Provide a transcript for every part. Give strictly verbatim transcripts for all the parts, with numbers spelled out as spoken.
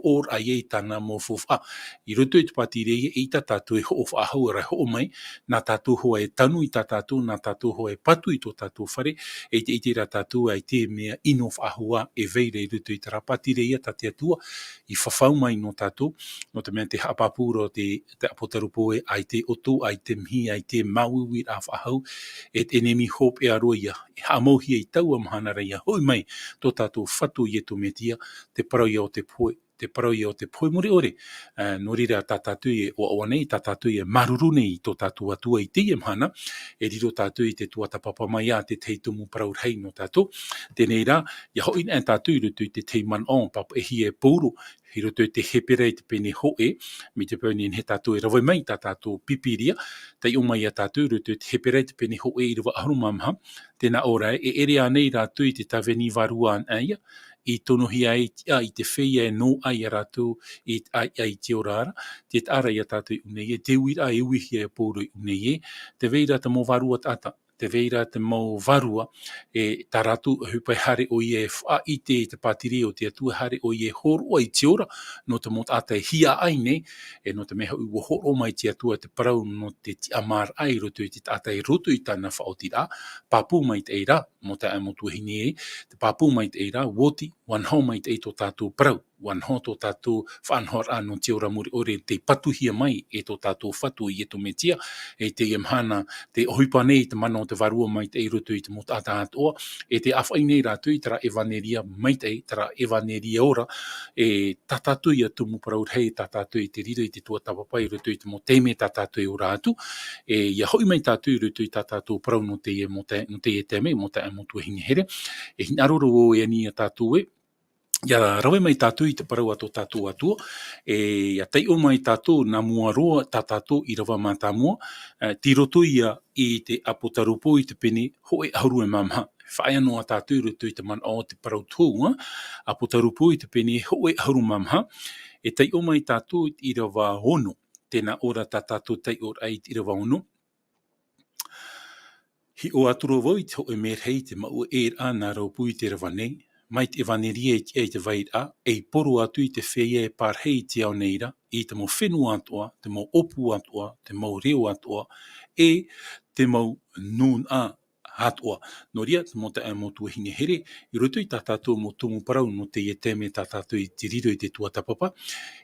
ʻōraʻa ia i tāna mau faufaʻa. I roto i te pātireia, ʻeita tātou e hoʻo faʻahou, ʻaore rā e hoʻo mai, nā tātou hoʻi e tanu i tā tātou, nā tātou hoʻi e patu i tō tātou fare, e te ʻite rā tātou ʻaita e mea ʻino faʻahou e vai ra i roto i terā pātireia tā te Atua i fafau mai nō tātou, nō te mea tē haʻapāpū ra te, te ʻāpōsetolo Pauro ē, ʻaita e ʻoto, ʻaita e mihi, ʻaita e māuiuiraʻa faʻahou, e te ʻenemi hopeʻa roa ia, e haʻamauhia i taua mahana ra ʻia hoʻi mai tō tātou Fatu Iesu Mesia, te parau ia o te pohe, te parau ia o te pohe mure ʻore. Ā, nō reira tā tātou e ʻoaʻoa nei, tā tātou e māuruuru nei i tō tātou Atua i teie mahana, e riro tātou i te tuatāpapa mai ā te tahi tumu parau rahi nō tātou. Teie rā, ʻia hoʻi anaʻe tātou i roto i te tahi manaʻo, pāpaʻihia e Pauro, i roto i te Hepera i te pene hōʻē, mai te peu nehenehe tātou e rave mai tā tātou Pīpīria, taiʻo mai ia tātou i roto i te Hepera i te pene hōʻē ʻīrava ʻahuru mā maha, tē nā ʻō ra, e ʻere ānei rātou i te tāvini vārua anaʻe ia, i tonohia ai te tiʻa i te feiā e noaʻa ia rātou i te ʻāiʻa i te ora ra, tē taʻa ra ia tātou i ʻō nei ē, te uiraʻa e uihia e Pauro i ʻō nei ē, tē vai ra te mau vārua taʻata, tē vai ra te mau vārua, e tā rātou ʻohipa e haere ʻoia e faʻaʻite i te pātireia o te Atua, haere ʻoia e hōroʻa i te ora, nō te mau taʻata e hiaʻai nei, e nō te mea hoʻi ʻua hōroʻa mai te Atua te parau nō te tiʻamāraʻa i roto i te taʻata i roto i tāna faʻaotiraʻa, pāpū maitaʻi rā, mau taeaʻe mau tuahine ē, te pāpū maitaʻi rā, ʻua oti, ʻua noho maitaʻi tō tātou parau, ʻua noho tō tātou faʻanahoraʻa nō te ora mure ʻore tei patuhia mai e tō tātou Fatu Iesu Mesia, e teie mahana, tē ʻohipa nei te mana o te Vārua Maitaʻi i roto i te mau taʻata atoʻa, e tē ʻāfaʻi nei rātou i terā ʻevaneria maitaʻi, terā ʻevaneria ora, e tā tātou ia tumu parau rahi, tā tātou i te riro i te tuatāpapa i roto i te mau taime tā tātou e ora atu, e ʻia hoʻi mai tātou i roto i tā tātou parau nō teie mau tae-, nō teie taime, mau taeaʻe mau tuahine here, e hinaʻaro ra vau e ani ia tātou ē, ʻia rave mai tātou i te parau a tō tātou Atua, e ʻia taiʻo mai tātou nā mua roa tā tātou ʻīrava mātāmua, e, tei roto ia i te ʻĀpōsetolo Pauro i te pene hōʻē ʻahuru e mā maha. Faʻaea noa tātou i roto i te manaʻo o te parau tohu, ā, ʻĀpōsetolo Pauro i te pene hōʻē ʻahuru mā maha, e taiʻo mai tātou i te ʻīrava ono, tē nā ʻō ra tā tātou taiʻoraʻa i te ʻīrava ono. Hiʻo atu ra vau i te hōʻē merahi i te mauʻa ʻē raʻa nā rōpū i te reva nei, mai te ʻevaneria i te, i te vairaʻa, ei poro atu i te feiā e pārahi i te ao nei ra, i te mau fenua atoʻa, te mau ʻōpū atoʻa, te mau reo atoʻa, e te mau nūnaʻa atoʻa. Nō reira, te mau taeaʻe mau tuahine here, i roto i tā tātou mau tumu parau nō teie taime tā tātou i te riro i te tuatāpapa,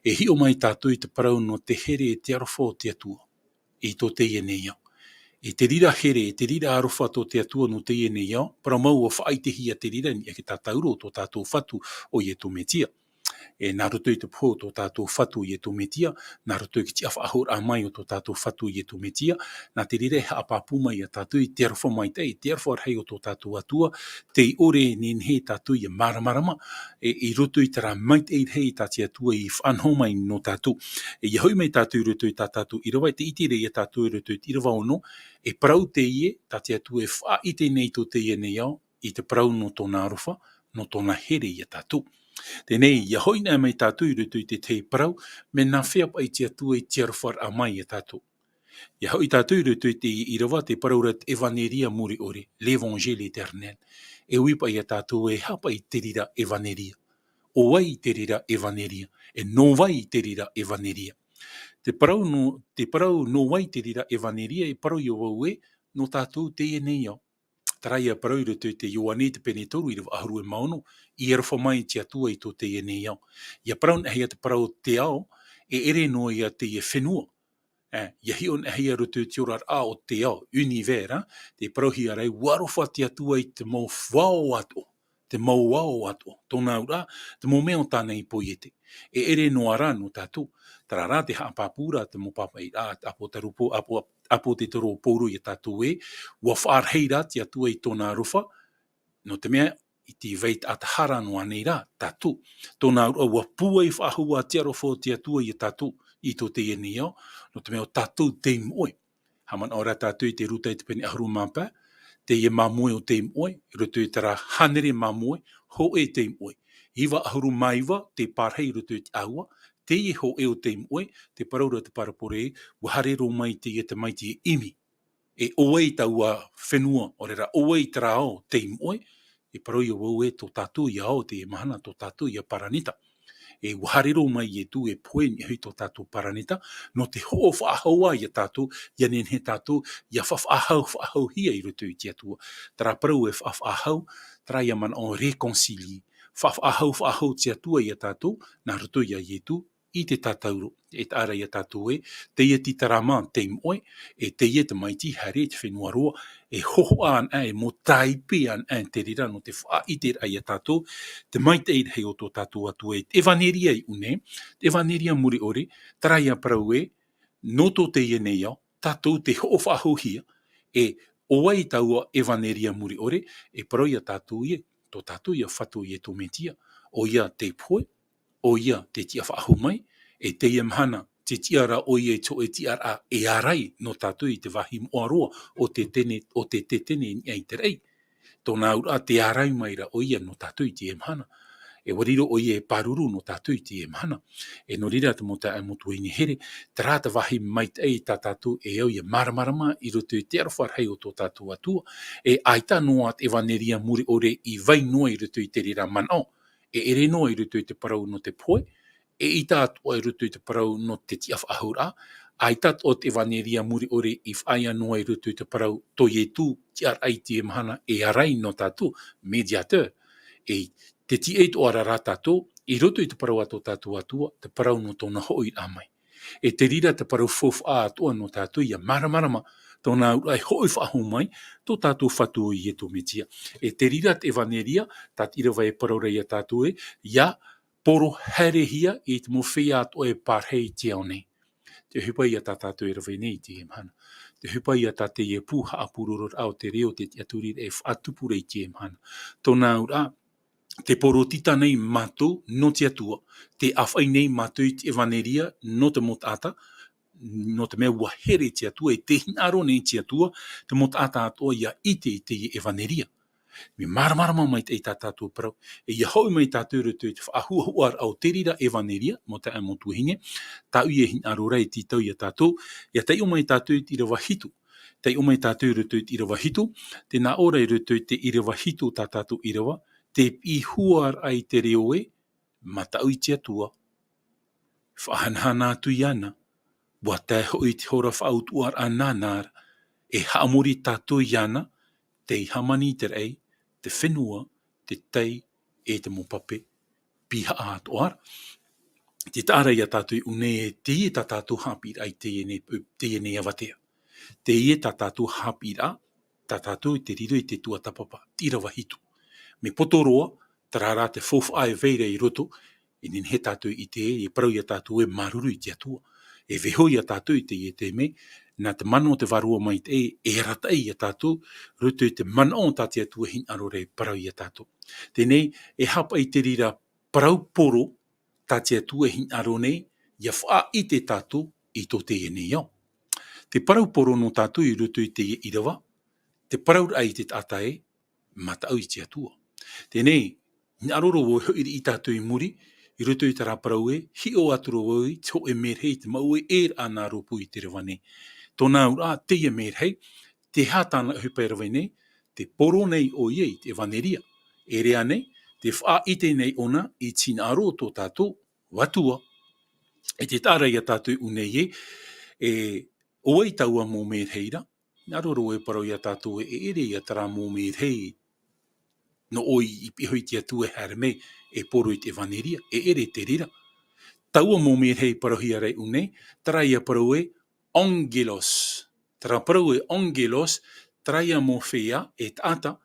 e hiʻo mai tātou i te parau nō te here e te aroha o te Atua i tō teie nei ao. E te reira here, e te reira aroha tō te Atua nō teie nei ao, parau mau ʻua faʻaʻitehia te reira i niʻa i te tātauro o tō tātou Fatu ʻo Iesu Mesia. E nā roto i te pohe o tō tātou Fatu ʻo Iesu Mesia, nā roto i te tiʻafaʻahouraʻa mai o tō tātou Fatu ʻo Iesu Mesia, nā te reira e haʻapāpū mai ia tātou i te aroha maitaʻi, i te aroha rahi o tō tātou Atua, tei ʻore e nehenehe tātou ʻia māramarama, e, i roto i terā maitaʻi rahi tā te Atua i faʻanaho mai nō tātou. E ʻia hoʻi mai tātou i roto i tā tātou ʻīrava, e tē ʻite ra ia tātou i roto i te ʻīrava ono, e parau teie, tā te Atua e faʻaʻite nei tō teie nei ao, i te parau nō tōna aroha, nō tōna here ia tātou. Teie nei, ʻia hoʻi anaʻe mai tātou i roto i te tahi parau, mea nā hea paʻi te Atua i te aroharaʻa mai ia tātou. ʻIa hoʻi tātou i roto i te ʻīrava, tē parau ra te ʻevaneria mure ʻore, l'évangile éternel. E ui paʻi ia tātou e aha paʻi te reira ʻevaneria. ʻO vai te reira ʻevaneria, e nō vai te reira ʻevaneria. Te parau nō, te parau nō vai te reira ʻevaneria, e parau ia vau ē, nō tātou teie nei ao. Terā ia parau i roto i te Ioane i te pene toru ʻīrava ʻahuru e mā ono, i aroha mai te Atua i tō teie nei ao. ʻIa parau anaʻe hia te parau te ao, e ʻere noa ia teie fenua. E, ʻia hiʻo anaʻe hia i roto i te oraraʻa o te ao, univers, ā, tē parauhia ra ē, ʻua aroha te Atua i te mau ao atoʻa, te mau ao atoʻa, tōna auraʻa, te mau mea o tāna i poiete. E ʻere noa rā nō tātou, terā rā tē haʻapāpū ra te mau pāpaʻiraʻa a te ʻāpōsetolo Pau-, ʻāpō-, ʻāpōsetolo Pauro ia tātou ē, ʻua faʻarahi ra te Atua i tōna aroha, nō te mea, i te vai taʻata hara noa nei rā tātou. Tōna auraʻa ʻua pūai faʻahou ā te aroha o te Atua ia tātou i tō teie nei ao, nō te mea ʻo tātou tei moʻe. Haʻamanaʻo ra tātou i te Ruta i te pene ʻahuru mā pae, teie māmoe ʻo tei moʻe, i roto i terā hānere māmoe, hōʻē tei moʻe. Iva ʻahuru mā iva, tei pārahi i roto i te ʻāua, teie hōʻē ʻo tei moʻe, tē parau ra te parabole, ʻua haere roa mai teie tamaiti e ʻimi. E ʻo vai taua fenua, ʻaore rā, ʻo vai terā ao tei moʻe, e parau ia vau ē tō tātou ia ao teie mahana, tō tātou ia paranita. E ua haere roa mai Ietu e pohe i niʻa i tō tātou paraneta, nō te hoʻo faʻahou ā ia tātou, ia nehenehe tātou, ia faʻa-, faʻahou, faʻahouhia i roto i te Atua. Terā parau e faʻa-, faʻahou, terā ia manaʻo réconcilier. Faʻa-, faʻahou, faʻahou te Atua ia tātou, nā roto ia Ietu, i te tātauro. E taʻa ra ia tātou ē, teie te tarama tei moʻe, e teie tamaiti haere i te fenua roa, e hohoʻa ana, e mau tāipe ana te reira nō te faʻaʻiteraʻa ia tātou, te maitaʻi rahi o tō tātou Atua, e te evaneria i ʻō nei, te evaneria muri ʻore, terā ia parau ē, nō tō teie nei ao, tātou tē hoʻo faʻahouhia, e ʻo vai taua evaneria muri ʻore, e parau ia tātou ē, tō tātou ia Fatu Ietu Metia, ʻoia tei pohe, ʻoia tē tiʻa faʻahou mai, e teie mahana, tē tiʻa ra ʻoia i te hōʻē tiʻaraʻa e ārai nō tātou i te vāhi moʻa roa o te tene, o te, te tene i niʻa i te raʻi. Tōna auraʻa tē ārai mai ra ʻoia nō tātou i teie mahana. E ʻua riro ʻoia e pāruru nō tātou i teie mahana. E nō reira te mau taeaʻe, mau tuahine here, terā te vāhi maitaʻi tā tātou e au ia māramarama i roto i te aroha rahi o tō tātou Atua. E ʻaita noa te evaneria muri ʻore i vai noa i roto i te reira manaʻo. E ʻere noa i roto i te parau nō te pohe, eʻita atoʻa i roto i te parau nō te tiʻa faʻahouraʻa, ʻaita atoʻa te evaneria muri ʻore i faʻaea noa i roto i te parau tō Ietu tiʻaraʻa i teie mahana e ārai nō tātou, médiateur. E tē tiʻa atoʻa ra rā tātou, i roto i te parau a tō tātou Atua, te parau nō tōna hoʻiraʻa mai. E te reira te parau faufaʻa atoʻa nō tātou ia māramarama, tōna auraʻa e hoʻi faʻahou mai, tō tātou Fatu ʻo Ietu Metia. E te reira te evaneria, tā te ʻīrava e parau ra ia tātou ē, ia poro haerehia i te mau feiā atoʻa e pārahi i te ao nei. Te ʻohipa ia tā tātou e rave nei i teie mahana. Te ʻohipa ia tā teie pū haʻapurororaʻa o te reo, te tiʻaturi e faʻatupu ra i teie mahana. Tōna auraʻa, tē poro tītau nei mātou nō te Atua, tē ʻāfaʻi nei mātou i te evaneria nō te mau taʻata, nō te mea ʻua here te Atua, e tē hinaʻaro nei te Atua, te mau taʻata atoʻa ia ʻite i teie evaneria. Mea māramarama maitaʻi tā tātou parau, e ia hoʻi mai tātou i roto i te faʻahuahuaraʻa o te reira evaneria, mau taeaʻe, mau tuahine, tāʻu ia hinaʻaro ra e tītau ia tātou, ia taiʻo mai tātou i te ʻīrava hitu. Taiʻo mai tātou i roto i te ʻīrava hitu, tē nā ʻō ra i roto i te ʻīrava hitu tā tātou ʻīrava, tē piʻi hua ra i te reo ē, mataʻu i te Atua, faʻahanahana atu iāna, ʻua tae hoʻi te hora faʻautuʻaraʻa nāna ra, e haʻamori tātou iāna, tei hāmani i te raʻi, te fenua, te tai, e te mau pape, pihaʻa atoʻa ra. Tē taʻa ra ia tātou i ʻō nei ē, teie tā tātou haʻapiʻiraʻa i teie nei, teie nei avatea. Teie tā tātou haʻapiʻiraʻa, tā tātou i te riro i te tuatāpapa, te ʻīrava hitu. Mea poto roa, terā rā te faufaʻa e vai ra i roto, e nehenehe tātou i ʻite, e parau ia tātou ē māuruuru i te Atua. E vaiiho ia tātou i teie taime, nā te mana o te Vārua Maitaʻi, e arataʻi ia tātou, roto i te manaʻo tā te Atua e hinaʻaro ra e parau ia tātou. Teie nei, e haʻapaʻo i te reira parau poro, tā te Atua e hinaʻaro nei, ia faʻaʻite tātou i tō teie nei ao. Te parau poro nō tātou i roto i teie ʻīrava, te parauraʻa i te taʻata ē, mataʻu i te Atua. Teie nei, hinaʻaro roa vau e hoʻi riʻi tātou i muri, i roto i terā parau ē, hiʻo atu roa vau i te hōʻē merahi i te mau ʻē, ʻē ra nā rōpū i te reva nei. Tōna auraʻa, teie merahi, te aha tāna ʻohipa e rave nei, tē poro nei ʻoia i te ʻevaneria. E ʻere ānei, tē faʻaʻite nei ʻōna i te hinaʻaro o tō tātou Atua. E tē taʻa ra ia tātou i ʻō nei ē, e, ʻo vai taua mau merahi ra, hinaʻaro roa vau e parau ia tātou ē, e ʻere ia terā mau merahi nō ʻoe i pihaʻi i te Atua e haere mai e poro i te ʻevaneria, e ʻere te reira. Taua mau merahi e parauhia ra i ʻō nei, terā ia parau ē, angelos. Terā parau ē, angelos, terā ia mau feiā, e taʻata,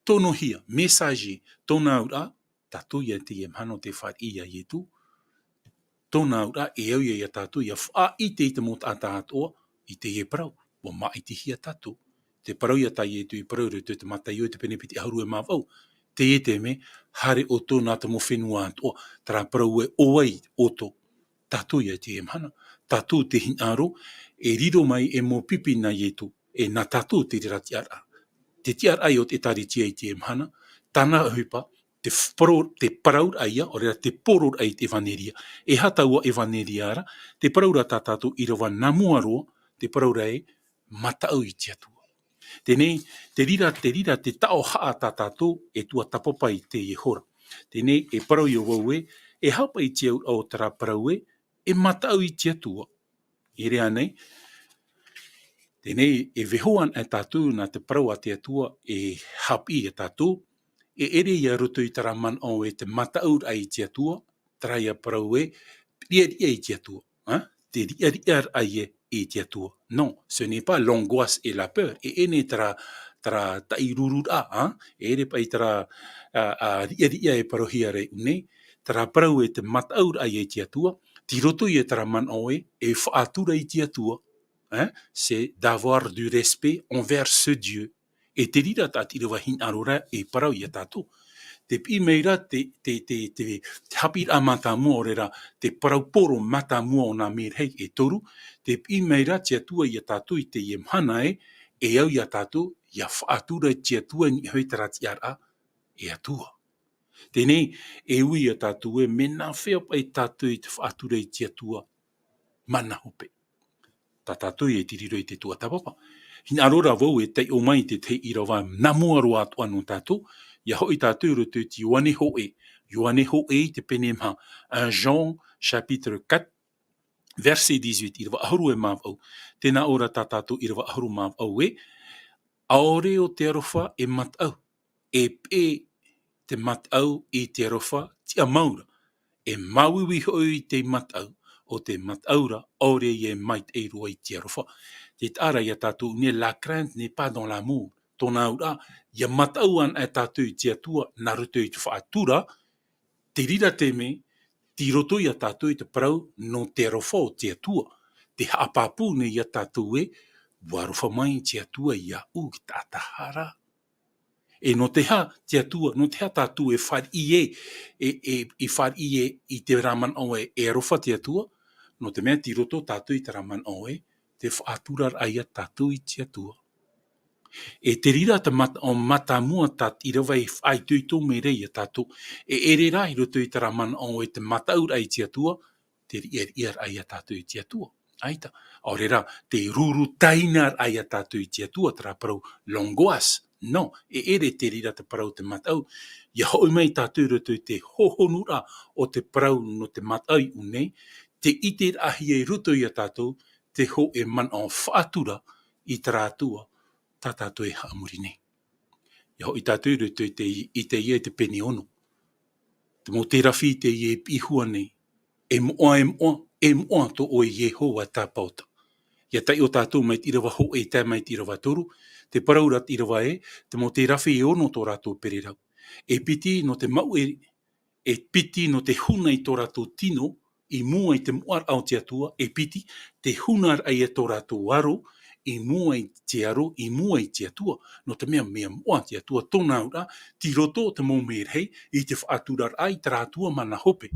tonohia, messager, tōna auraʻa, tātou ia teie mahana tē fāriʻi ia Ietu, tōna auraʻa e au ia ia tātou ia faʻaʻite i te mau taʻata atoʻa i teie parau, ʻua māʻitihia tātou. Te parau ia tā Ietu i parau i roto i te Mataio i te pene piti ʻahuru e mā vaʻu, teie te mea, haere ʻoutou nā te mau fenua atoʻa, terā parau ē, ʻo vai ʻoutou, tātou ia teie mahana, tātou te hinaʻaro, e riro mai e mau pipi nā Ietu, e nā tātou te reira tiʻaraʻa. Te tiʻaraʻa o te ʻĒkālesia i teie mahana, tāna ʻohipa, te poro-, te parauraʻa ia, ʻo reira te pororaʻa i te ʻevaneria. E aha taua ʻevaneria ra, te parau ra tā tātou ʻīrava nā mua roa, te parau ra ē, mataʻu i te Atua. Teie nei, te reira, te reira, te taʻohaʻa tā tātou e tuatāpapa i teie hora. Teie nei, e parau ia vau ē, e haʻapaʻo i te auraʻa o terā parau ē, e mataʻu i te Atua. E rave nei, teie nei, e vaiiho ana e tātou nā te parau a te Atua e haʻapiʻi ia tātou, e ʻere ia roto i terā manaʻo ē te mataʻuraʻa i te Atua, terā ia parau ē, riʻariʻa i te Atua, ā? Te riʻariʻaraʻa ia i te Atua. Non, ce n'est pas l'angoisse et la peur. E ʻere terā, terā taʻirururaʻa, ā? E ʻere paʻi terā, ā, ā, riʻariʻa e parauhia ra i ʻō nei, terā parau ē te mataʻuraʻa ia i te Atua, tei roto ia terā manaʻo ē, e faʻatura i te Atua, ā? C'est d'avoir du respect envers ce Dieu. E te reira tā te ʻīrava hinaʻaro ra e parau ia tātou. Tē piʻi mai ra te, te, te, te, te haʻapiʻiraʻa mātāmua, ʻaore rā, te parau poro mātāmua o nā Merehei e toru, tē piʻi mai ra te Atua ia tātou i teie mahana ē, e au ia tātou, ʻia faʻatura i te Atua i niʻa hoʻi terā tiʻaraʻa, e Atua. Teie nei, e ui ia tātou ē, mea nāfea paʻi tātou i te faʻatura i te Atua, mana hope. Tā tātou e te riro i te tuatāpapa. Hinaʻaro ra vau e taiʻo mai i te tahi ʻīrava nā mua roa atoʻa nō tātou, ʻia hoʻi tātou i roto i te Ioane hōʻē, Ioane hōʻē i te pene maha, un Jean chapitre quatre, verset dix-huit, ʻīrava ʻahuru e mā vaʻu. Tē nā ʻō ra tā tātou ʻīrava ʻahuru mā vaʻu ē, ʻaore ʻo te aroha e mataʻu, e peʻe te mataʻu i te aroha tiʻamau ra. E māuiui hoʻi te mataʻu, ʻo te mataʻu ra, ʻaore ia e maitaʻi roa i te aroha. Tē taʻa ra ia tātou nei, la crainte n'est pas dans l'amour. Tōna auraʻa, ʻia mataʻu ana e tātou i te Atua, nā roto i te faʻatura, te reira te mea, tei roto ia tātou i te parau nō te aroha o te Atua. Tē haʻapāpū nei ia tātou ē, ʻua aroha mai te Atua iāʻu i te taʻata hara. E nō te aha te Atua, nō te aha tātou e fāriʻi ē, e, e, e fāriʻi ē i terā manaʻo ē, e aroha te Atua, nō te mea tei roto tātou i terā manaʻo ē, te faʻaturaraʻa ia tātou i te Atua. E te reira te manaʻo mātāmua tā te ʻīrava e faʻaitoito mai ra ia tātou, e ʻere rā i roto i terā manaʻo ē te mataʻuraʻa i te Atua, te riʻariʻaraʻa ia tātou i te Atua. ʻAita, ʻaore rā, te ruru taina ra ia tātou i te Atua, terā parau l'angoisse. Non, e ʻere te reira te parau te mataʻu. ʻIa hoʻi mai tātou i roto i te hohonuraʻa o te parau nō te mataʻu i ʻō nei, te ʻiteraʻahia i roto ia tātou, te hōʻē manaʻo faʻatura i terā Atua, tā tātou e haʻamori nei. ʻIa hoʻi tātou i roto i te, i te, i te pene ono. Te mau terā fī teie e piʻi hua nei. E moʻa, e moʻa, e moʻa tō ʻoe Iehova tāpaota. ʻIa taiʻo tātou mai te ʻīrava hōʻē tae mai te ʻīrava toru, te parau ra te ʻīrava ē, te mau terā fī e ono tō rātou pererau. E piti nō te mau e, e piti nō te huna i tō rātou tino, i mua i te moʻaraʻa o te Atua, e piti, te hunaraʻa ia tō rātou aro, i mua i te aro, i mua i te Atua, nō te mea, mea moʻa te Atua, tōna auraʻa, tei roto te mau Merehei, i te faʻaturaraʻa i terā Atua mana hope.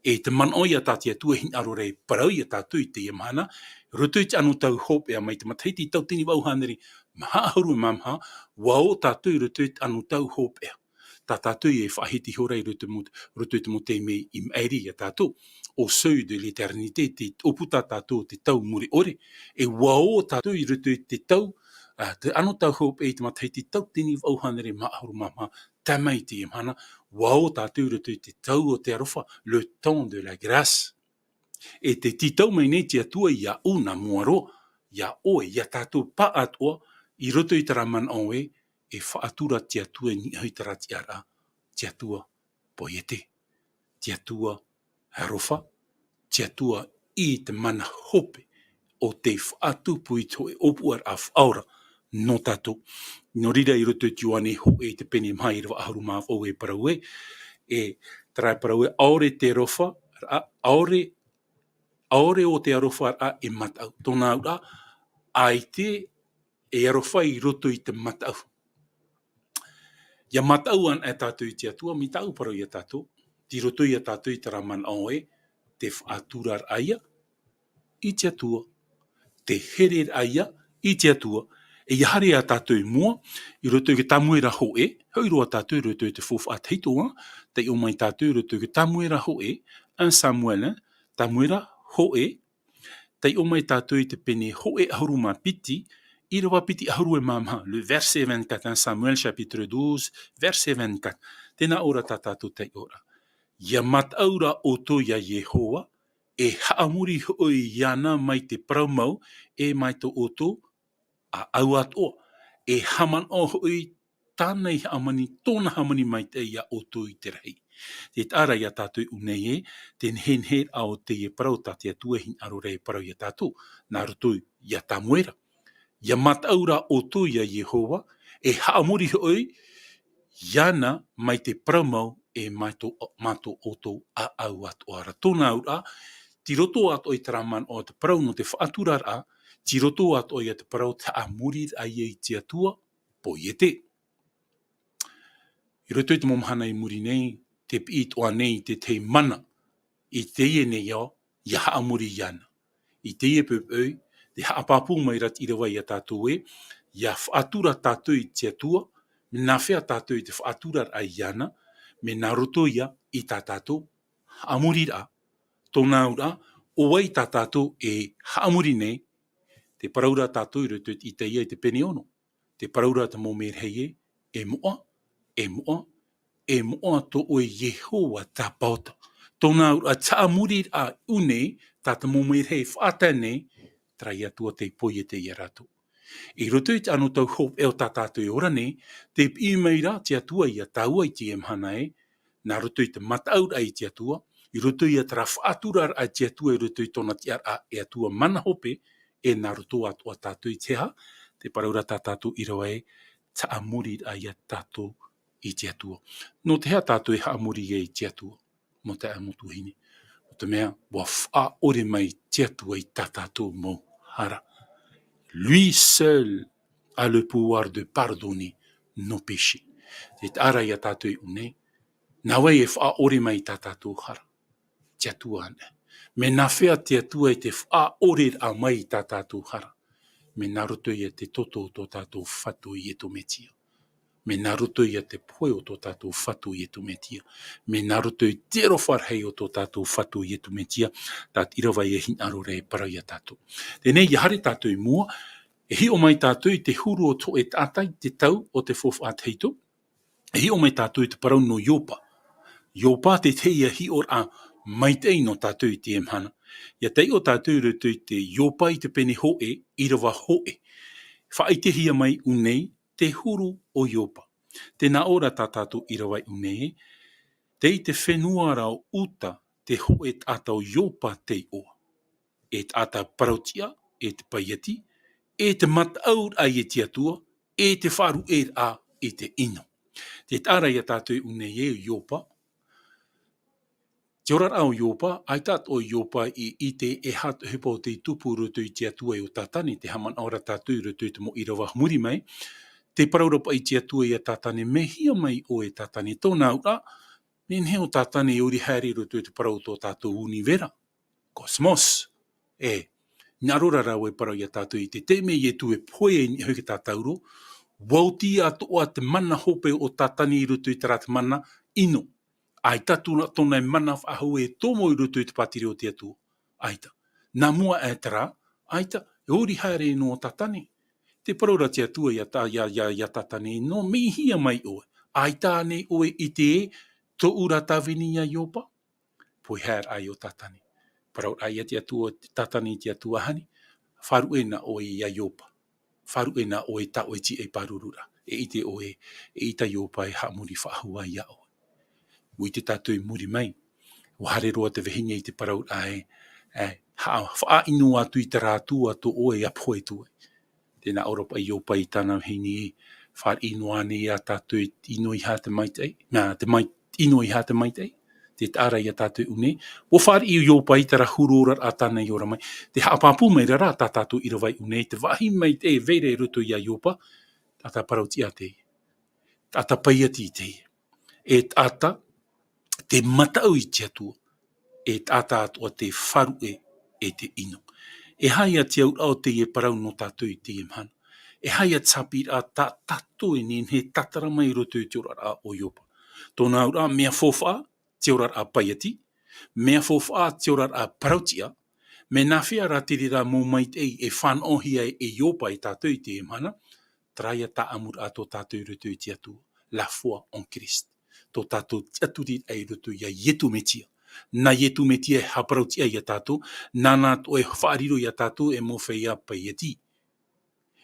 E te manaʻo ia tā te Atua e hinaʻaro ra e parau ia tātou i teie mahana, roto i te anotau hopeʻa mai te matahiti tauatini vaʻu hānere maha ʻahuru mā maha, ʻua ō tātou i roto i te anotau hopeʻa. Tā tātou e faʻahiti ihora i roto i te mau, roto i te mau taime i maʻiri ia tātou. Au seuil de l'éternité, te ʻōputa tātou o te tau mure ʻore. E ʻua ō tātou i roto i te tau, ā, te anotau hopeʻa i te matahiti tauatini vaʻu hānere maha ʻahuru mā maha, tae mai i teie mahana, ʻua ō tātou i roto i te tau o te aroha, le temps de la grâce. E tē tītau mai nei te Atua iāʻu nā mua roa, iā ʻoe, iā tātou pāʻatoʻa, i roto i terā manaʻo ē, e faʻatura te Atua i niʻa hoʻi terā tiʻaraʻa, te Atua poiete, te Atua aroha, te Atua i te mana hope, ʻo tē faʻatupu i te hōʻē ʻōpuaraʻa faʻaora nō tātou. Nō reira i roto i te Ioane hōʻē i te pene maha ʻīrava ʻahuru mā vaʻu e parau ē, e terā e parau ē, ʻaore te aroha, ra-, ʻaore, ʻaore ʻo te aroharaʻa e mataʻu. Tōna auraʻa, ʻaita e aroha i roto i te mataʻu. ʻIa mataʻu ana e tātou i te Atua, mai tāʻu parau ia tātou, tei roto ia tātou i terā manaʻo ē, te faʻaturaraʻa ia i te Atua. Te hereraʻa ia i te Atua. E ʻia haere ā tātou i mua, i roto i te Tamuera hōʻē, hoʻi roa tātou i roto i te faufaʻa tahito, ā, taiʻo mai tātou i roto i te Tamuera hōʻē, un Samuel, ā, Tamuera hōʻē, taiʻo mai tātou i te pene hōʻē ʻahuru mā piti, ʻīrava piti ʻahuru e mā maha, le verset vingt-quatre, un Samuel chapitre douze, verset vingt-quatre. Tē nā ʻō ra tā tātou taiʻoraʻa. ia mataʻu ra ʻoutou ia Iehova, e haʻamori hoʻi iāna mai te parau mau, e mai tō ʻoutou ʻāʻau atoʻa, e haʻamanaʻo hoʻi tāna i hāmani, tōna hāmani maitaʻi ia ʻoutou i te rahi. Tē taʻa ra ia tātou i ʻō nei ē, te nehenehe o teie parau tā te Atua e hinaʻaro ra e parau ia tātou, nā roto ia Tamuera. Ia mataʻu ra ʻoutou ia Iehova, e haʻamori hoʻi iāna mai te parau mau, e mai tō, mai tō ʻoutou ʻāʻau atoʻa ra. Tōna auraʻa, tei roto atoʻa i terā manaʻo o te parau nō te faʻaturaraʻa, tei roto atoʻa ia te parau te haʻamoriraʻa ia i te Atua, poiete. I roto i te mau mahana i muri nei, tē piʻi atoʻa nei i te tahi mana, i teie nei ao, ia haʻamori iāna. I teie poʻipoʻi, tē haʻapāpū mai ra te ʻīrava ia tātou ē, ia faʻatura tātou i te Atua, mea nāfea tātou i te faʻaturaraʻa iāna, mea nā roto ia i tā tātou haʻamoriraʻa. Tōna auraʻa, ʻo vai tā tātou e haʻamori nei, tē parau ra tātou i roto i te Itaia i te pene ono. Tē parau ra te mau merahi ē, e moʻa, e moʻa, e moʻa tō ʻoe Iehova tāpaota. Tōna auraʻa te haʻamoriraʻa i ʻō nei, tā te mau merahi e faʻatae nei, terā Atua tei poiete ia rātou. I roto i te anotau hopeʻa o tā tātou e ora nei, tē piʻi mai ra te Atua ia tāua i teie mahana ē, nā roto i te mataʻuraʻa i te Atua, i roto ia terā faʻaturaraʻa i te Atua, i roto i tōna tiʻaraʻa e Atua mana hope, e nā roto atoʻa tātou i te aha, tē parau ra tā tātou ʻīrava ē, te haʻamoriraʻa ia tātou i te Atua. Nō te aha tātou e haʻamori ai i te Atua, mau taeaʻe, mau tuahine? Nō te mea, ʻua faʻaʻore mai te Atua i tā tātou mau hara. Lui seul a le pouvoir de pardonner nos péchés. Tē taʻa ra ia tātou i ʻō nei, nā vai e faʻaʻore mai i tā tātou hara? Te Atua anaʻe. Mea nāfea te Atua i te faʻaʻoreraʻa mai i tā tātou hara? Mea nā roto ia i te toto o tō tātou Fatu Iesu Mesia. Mea nā roto ia i te pohe o tō tātou Fatu Iesu Mesia. Mea nā roto i te aroha rahi o tō tātou Fatu Iesu Mesia, tā te ʻīrava ia hinaʻaro ra e parau ia tātou. Teie nei, ia haere tātou i mua, e hiʻo mai tātou i te huru o te hōʻē taʻata i te tau o te faufaʻa tahito, e hiʻo mai tātou i te parau nō Iopa. Iopa, te tahi ia hiʻoraʻa maitaʻi nō tātou i teie mahana. Ia taiʻo tātou i roto i te Iopa i te pene hōʻē, ʻīrava hōʻē. Faʻaʻitehia mai i ʻō nei te huru o Iopa. Tē nā ʻō ra tā tātou ʻīrava i ʻō nei, tei te fenua ra o Uta te hōʻē taʻata o Iopa tei ʻoa. E taʻata parautiʻa, e te paiati, e te mataʻuraʻa i te Atua, e te faʻaruʻeraʻa i te ʻino. Tē taʻa ra ia tātou i ʻō nei ē, Iopa. Te oraraʻa o Iopa, ʻaita atoʻa Iopa i ʻite e aha te ʻohipa o tei tupu i roto i te Atua e ʻo Tātane, tē haʻamanaʻo ra tātou i roto i te mau ʻīrava i muri mai. Tē parau ra paʻi te Atua ia Tātane, mea hia mai ʻoe Tātane? Tōna auraʻa, nehenehe ʻo Tātane e ʻori haere i roto i te parau o tō tātou ʻunivera, cosmos. E, hinaʻaro ra rāua e parau ia tātou i te taime Iesu e pohe ai i niʻa iho i te tātauro, ʻua oti atoʻa te mana hope o Tātane i roto i terā te mana ʻino. ʻAita tōna, tōna e mana faʻahou e tomo i roto i te pātireia o te Atua. ʻAita. Nā mua aʻe terā, ʻaita, e ʻori haere noa Tātane. Tē parau ra te Atua ia Tā-, ia, ia, ia Tātane, nō mea hia mai ʻoe? ʻAita ānei ʻoe i ʻite ē, tōʻu ra tāvini ia Iopa? Pohe haere ai ʻo Tātane. Parau ra ia te Atua, Tātane i te Atua, ahani, faʻaruʻe na ʻoe ia Iopa. Faʻaruʻe na ʻoe i tā ʻoe tiʻa i pāruru ra. E ʻite ʻoe, eʻita Iopa e haʻamori faʻahou ai ia ʻoe. ʻUa ʻite tātou i muri mai, ʻua haere roa te vahine i te parau ra ē, e, haʻa-, faʻaʻino atu i terā Atua tō ʻoe ʻia pohe atu ai. Tē nā ʻō ra paʻi Iopa i tāna vahine ē, fāriʻi noa ānei ia tātou i ʻino i aha te maitaʻi, nā, te mai-, ʻino i aha te maitaʻi? Tē taʻa ra ia tātou i ʻō nei, ʻua fāriʻi Iopa i terā huru oraraʻa tāna i ora mai. Tē haʻapāpū mai ra rā tā tātou ʻīrava i ʻō nei, te vāhi maitaʻi e vai ra i roto ia Iopa, taʻata parautiʻa teie. Taʻata paiati teie. E taʻata tē mataʻu i te Atua. E taʻata atoʻa tē faʻaruʻe e te ʻino. E aha ia te auraʻa o teie parau nō tātou i teie mahana? E aha ia te haʻapiʻiraʻa tā tātou e nehenehe e tātara mai i roto i te oraraʻa o Iopa? Tōna auraʻa, mea faufaʻa te oraraʻa paiati, mea faufaʻa te oraraʻa parautiʻa, mea nāfea rā te reira mau maitaʻi e fānaʻohia e Iopa e tātou i teie mahana? Terā ia tāʻamuraʻa tō tātou i roto i te Atua, la foi en Christ. tō tātou tiʻaturiraʻa i roto iā Ietu Metia. Nā Ietu Metia e haʻaparau-tiʻa iā tātou, nāna atoʻa e faʻariro iā tātou e mau feiā paieti.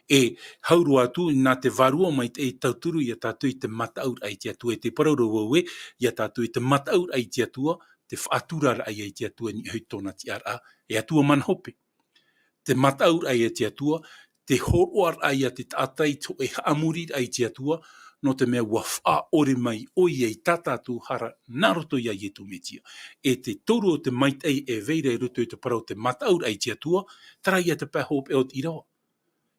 E hau roa atu, nā te Vārua Maitaʻi e tauturu iā tātou i te mataʻuraʻa i te Atua, e tē parau ra vau ē, iā tātou i te mataʻuraʻa i te Atua, te faʻaturaraʻa ia i te Atua i niʻa i tōna tiʻaraʻa, e Atua mana hope. Te mataʻuraʻa ia i te Atua, te hōroʻaraʻa ia te taʻata i te hōʻē haʻamoriraʻa i te Atua, nō te mea ʻua faʻaʻore mai ʻoia i tā tātou hara nā roto iā Ietu Metia. E te toru o te maitaʻi e vai ra i roto i te parau te mataʻuraʻa i te Atua, terā ia te pae hopeʻa o te ʻīrava.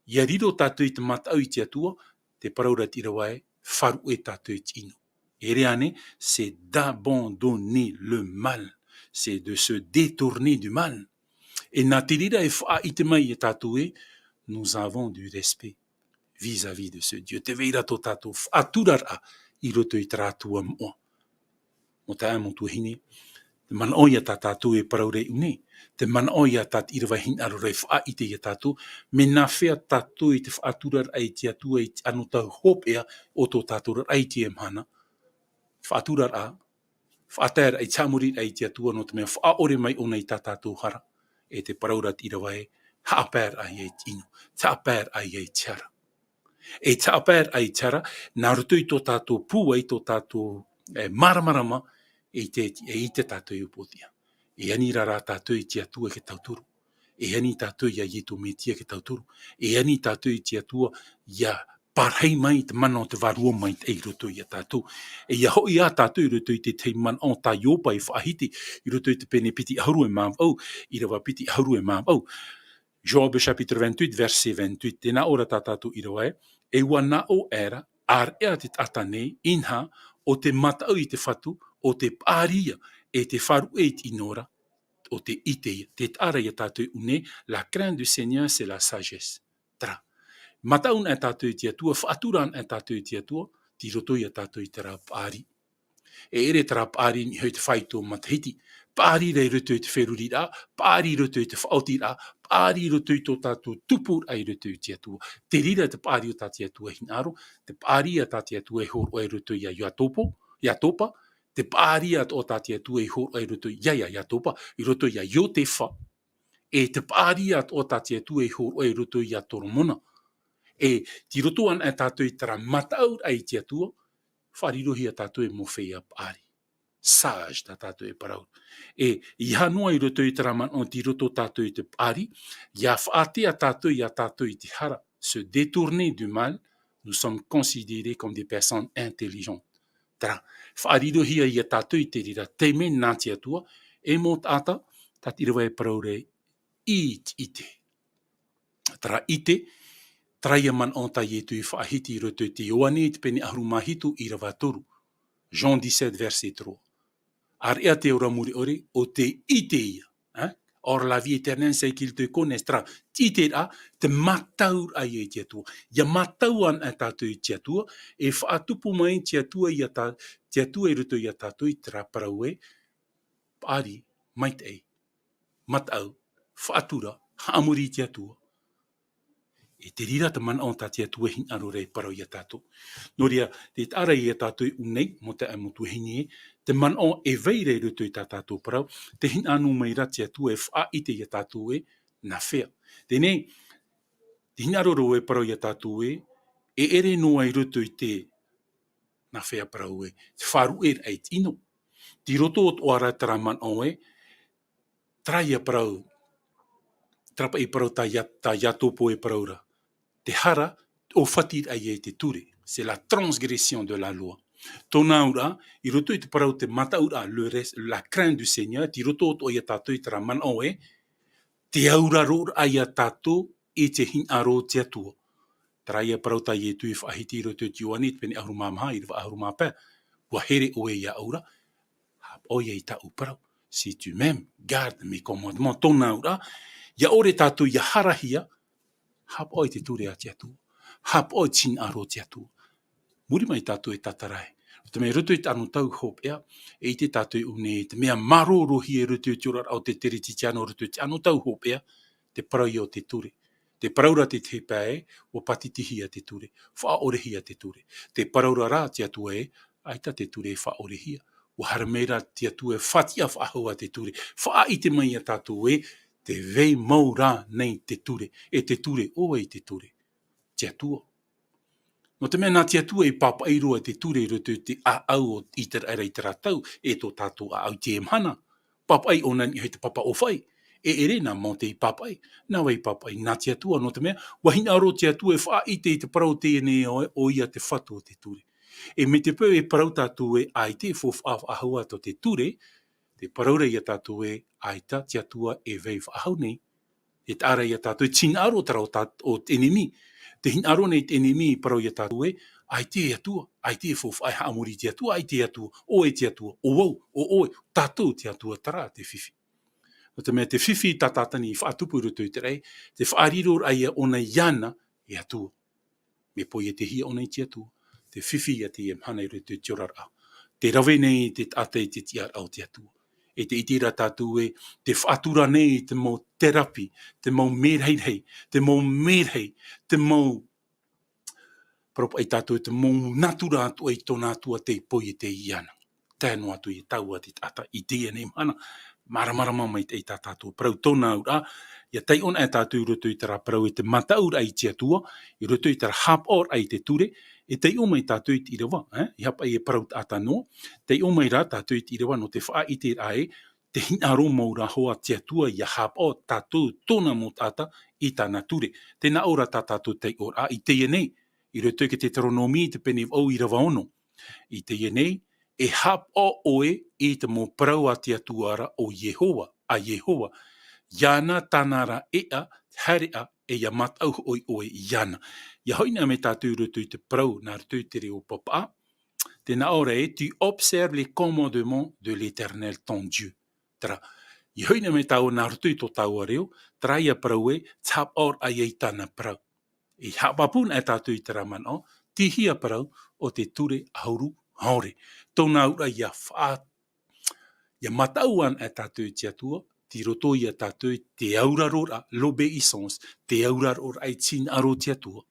ʻIa riro tātou i te mataʻu i te Atua, tē parau ra te ʻīrava ē, faʻaruʻe tātou i te ʻino. E ʻere ānei, c'est d'abandonner le mal, c'est de se détourner du mal. E nā te reira e faʻaʻite mai iā tātou ē, nous avons du respect vis-à-vis de ce Dieu. Tē vai ra tō tātou faʻaturaraʻa i roto i terā Atua moʻa. Mau taeaʻe, mau tuahine, te manaʻo ia tā tātou e parau ra i ʻō nei, te manaʻo ia tā te ʻīrava e hinaʻaro ra e faʻaʻite iā tātou, mea nāfea tātou i te faʻaturaraʻa i te Atua i te anotau hopeʻa o tō tātou oraraʻa i teie mahana. Faʻaturaraʻa, faʻataeraʻa i te haʻamoriraʻa i te Atua nō te mea faʻaʻore mai ʻōna i tā tātou hara. E tē parau ra te ʻīrava ē, haʻapaeraʻa ia i te ʻino, haʻapaeraʻa ia i te hara. E te haʻapaeraʻa i te hara, nā roto i tō tātou pūai, tō tātou, e, māramarama, e te, e ʻite tātou i upoʻotiʻa. E ani ra rā tātou i te Atua e tauturu. E ani tātou iā Ietu Metia e tauturu. E ani tātou i te Atua ʻia parahi mai te mana o te Vārua Maitaʻi i roto iā tātou. E ʻia hoʻi ā tātou i roto i te tahi manaʻo tā Ioba e faʻahiti, i roto i te pene piti ʻahuru e mā vaʻu, ʻīrava piti ʻahuru e mā vaʻu. Job chapitre vingt-huit, verset vingt-huit, tē nā ʻō ra tā tātou ʻīrava ē, e ʻua nā ʻō aʻera, ʻāreʻa te taʻata nei, inaha, ʻo te mataʻu i te Fatu, ʻo te paʻari ïa, e te faʻaruʻe i te ʻino ra, ʻo te ʻite ïa. Tē taʻa ra iā tātou i ʻō nei, la crainte du Seigneur, c'est la sagesse. Terā. Mataʻu anaʻe tātou i te Atua, faʻatura anaʻe tātou i te Atua, tei roto iā tātou i terā paʻari. E ʻere terā paʻari i niʻa i te fāito matahiti. Paʻari ra i roto i te feruriraʻa, paʻari i roto i te faʻaotiraʻa, paʻari i roto i tō tātou tupuraʻa i roto i te Atua. Te reira te paʻari o tā te Atua e hinaʻaro, te paʻari ia tā te Atua e hōroʻa i roto iā Iakobo, Iakobo, te paʻari atoʻa tā te Atua e hōroʻa i roto iā, iā Iakobo, i roto iā Iotefa, e te paʻari atoʻa tā te Atua e hōroʻa i roto iā Toromona. E tei roto anaʻe tātou i terā mataʻuraʻa i te Atua, faʻarirohia tātou e mau feiā paʻari. Sage tā tātou e parau. E, ʻeiaha noa i roto i terā manaʻo tei roto tātou i te paʻari, ʻia faʻaʻite tātou iā tātou i te hara, se détourner du mal, nous sommes considérés comme des personnes intelligentes. Terā, faʻarirohia iā tātou i te reira taime nā te Atua, e mau taʻata, tā te ʻīrava e parau ra ē, i te ʻite. Terā ʻite, terā ïa manaʻo tā Ietu i faʻahiti i roto i te Ioane i te pene ʻahuru mā hitu ʻīrava toru. Jean dix-sept, verset trois. ʻĀreʻa te ora mure ʻore, ʻo te ʻite ïa. Hein? Or la vie éternelle, c'est qu'ils te connaissent. Terā, te ʻiteraʻa, te mataʻuraʻa ïa i te Atua. ʻIa mataʻu anaʻe tātou i te Atua, e faʻatupu mai te Atua iā tā, te Atua i roto iā tātou i terā parau ē, paʻari, maitaʻi, mataʻu, faʻatura, haʻamori i te Atua. E te reira te manaʻo tā te Atua e hinaʻaro ra e parau iā tātou. Nō reira, tē taʻa ra iā tātou i ʻō nei, mau taeaʻe mau tuahine, te manaʻo e vai ra i roto i tā tātou parau, tē hinaʻaro mai ra te Atua e faʻaʻite iā tātou ē, nāfea. Teie, tē hinaʻaro ra vau e parau iā tātou ē, e ʻere noa i roto i te, nāfea parau ē, te faʻaruʻeraʻa i te ʻino. Tei roto atoʻa ra terā manaʻo ē, terā ïa parau, terā paʻi parau tā Ia-, tā Iakobo e parau ra. Te hara, ʻōfatiraʻa ïa i te ture. C'est la transgression de la loi. Tōna auraʻa, i roto i te parau te mataʻuraʻa, le res-, la crainte du Seigneur, tei roto atoʻa iā tātou i terā manaʻo ē, te auraroraʻa iā tātou i te hinaʻaro o te Atua. Terā ïa parau tā Ietu i faʻahiti i roto i te Ioane, te pene ʻahuru mā maha, ʻīrava ʻahuru mā pae. ʻUa here ʻoe iāʻu ra, haʻapaʻo ïa i tāʻu parau. Si tu m'aimes, garde mes commandements. Tōna auraʻa, ʻia ʻore tātou ʻia harahia, haʻapaʻo i te ture a te Atua. Haʻapaʻo i te hinaʻaro o te Atua. Muri mai tātou e tātara ai. Nō te mea i roto i te anotau hopeʻa, e ʻite tātou i ʻō nei, te mea māuruuruhia i roto i te oraraʻa o te Kerisetiano, i roto i te anotau hopeʻa, te parau ïa o te ture. Tē parau ra te tahi pae ē, ʻua pātitihia te ture, faʻaʻorehia te ture. Tē parau ra rā te Atua ē, ʻAita te ture e faʻaʻorehia. ʻUa haere mai rā te Atua e faʻatiʻa faʻahou ā te ture. Faʻaʻite mai ia tātou ē, tē vai mau rā nei te ture. E te ture, ʻo vai te ture? Te Atua. Nō te mea nā te Atua e pāpaʻi roa te ture i roto i te ʻāʻau o ʻĪteraʻera i terā tau, e tō tātou ʻāʻau i teie mahana. Pāpaʻi ʻōna i niʻa i te papa ʻōfaʻi. E ʻere nā Mōte i pāpaʻi, nā vai i pāpaʻi? Nā te Atua, nō te mea, ʻua hinaʻaro te Atua e faʻaʻite i te parau teie nei ʻo, ʻo ia te fatu o te ture. E mai te peu e parau tātou ē ʻaita e faufaʻa faʻahou ā tō te ture, tē parau ra ia tātou ē ʻaita te Atua e vai faʻahou nei. E taʻa ra ia tātou e tinaʻaro terā ʻo tā-, ʻo te ʻenemi. Tē hinaʻaro nei te ʻenemi e parau ia tātou ē, ʻaita e Atua, ʻaita e faufaʻa e haʻamori i te Atua, ʻaita e Atua, ʻo vai te Atua, ʻo vau, ʻo ʻoe, tātou te Atua, terā te fifi. Nō te mea te fifi tā Tātani i faʻatupu i roto i te raʻi, te faʻariro raʻa ia ʻōna iāna e Atua. Mea poietehia ʻōna i te Atua, te fifi ia teie mahana i roto i te oraraʻa. Tē rave nei te taʻata i te tiʻaraʻa o te Atua. E tē ʻite ra tātou ē, tē faʻatura nei te mau terapi, te mau merahi, te mau merahi, te mau, parau paʻi tātou, te mau natura atoʻa i tōna Atua tei poiete iāna. Tae noa atu ia tāua te taʻata i teie nei mahana, māramarama maitaʻi tā tātou parau. Tōna auraʻa, ʻia taiʻo anaʻe tātou i roto i terā parau e te mataʻuraʻa i te Atua, i roto i terā haʻapaʻoraʻa i te ture, e taiʻo mai tātou i te ʻīrava, eh? ʻEiaha paʻi e parau taʻata noa, taiʻo mai rā tātou i te ʻīrava nō te faʻaʻiteraʻa ē, tē hinaʻaro mau ra hoʻi te Atua ʻia haʻapaʻo tātou tōna mau taʻata i tāna ture. Tē nā ʻō ra tā tātou taiʻoraʻa i teie nei, i roto i te Teuteronome, te pene vaʻu, ʻīrava ono. I teie nei, e haʻapaʻo ʻoe i te mau parau a te Atua ra ʻo Iehova, a Iehova. Iāna tāna ra ʻēʻa, haereʻa, e ʻia mataʻu hoʻi ʻoe iāna. ʻIa hoʻi anaʻe mai tātou i roto i te parau, nā roto i te reo papaʻa, tē nā ʻō ra ē, tu observes les commandements de l'Éternel ton Dieu. Terā, ʻia hoʻi anaʻe mai tāua nā roto i tō tāua reo, terā ia parau ē, te haʻapaʻoraʻa ia i tāna parau. E haʻapāpū anaʻe tātou i terā manaʻo, te hia parau o te ture ʻahuru haore. Tōna auraʻa ʻia faʻa-, ʻia mataʻu anaʻe tātou i te Atua, tei roto ia tātou i te auraroraʻa, l'obéissance, te auraroraʻa i te hinaʻaro i te Atua.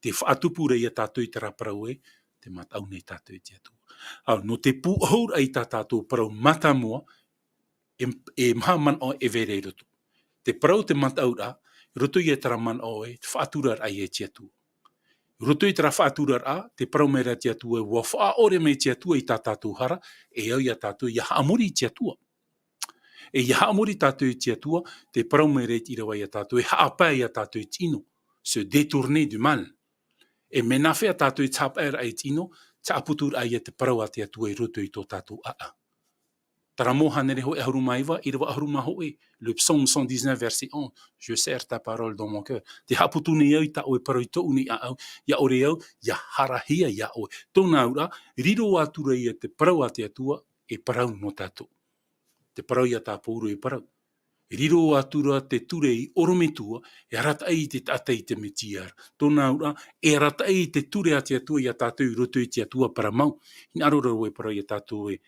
Tē faʻatupu ra ia tātou i terā parau ē, tē mataʻu nei tātou i te Atua. Ā, nō te pūʻohuraʻa i tā tātou parau mātāmua, e, e maha manaʻo e vai ra i roto. Te parau te mataʻuraʻa, i roto ia terā manaʻo ē, te faʻaturaraʻa ia i te Atua. I roto i terā faʻaturaraʻa, tē parau mai ra te Atua ē, ʻua faʻaʻore mai te Atua i tā tātou hara, e au ia tātou ʻia haʻamori i te Atua. E ʻia haʻamori tātou i te Atua, tē parau mai ra i te ʻīrava ia tātou, e haʻapae ia tātou i te ʻino, se détourner du mal. E mea nāfea tātou i te haʻapaeraʻa i te ʻino, te haʻaputuraʻa ia te parau a te Atua i roto i tō tātou ʻāʻau. Terā mau hānere hōʻē ʻahuru mā iva, ʻīrava ʻahuru mā hōʻē, le psaume cent dix-neuf, verset onze, je serre ta parole dans mon cœur. Tē haʻaputu nei au i tā ʻoe parau i tōʻu nei ʻāʻau, ʻia ʻore au ʻia harahia iā ʻoe. Tōna auraʻa, riro atu ra ia te parau a te Atua, e parau nō tātou. Te parau ia tā Pauro e parau. Riro atu ra te ture i ʻorometua, e arataʻi i te taʻata i te Mesia ra. Tōna auraʻa, e arataʻi i te ture a te Atua ia tātou i roto i te Atua parau mau. Hinaʻaro ra vau e parau ia tātou ē,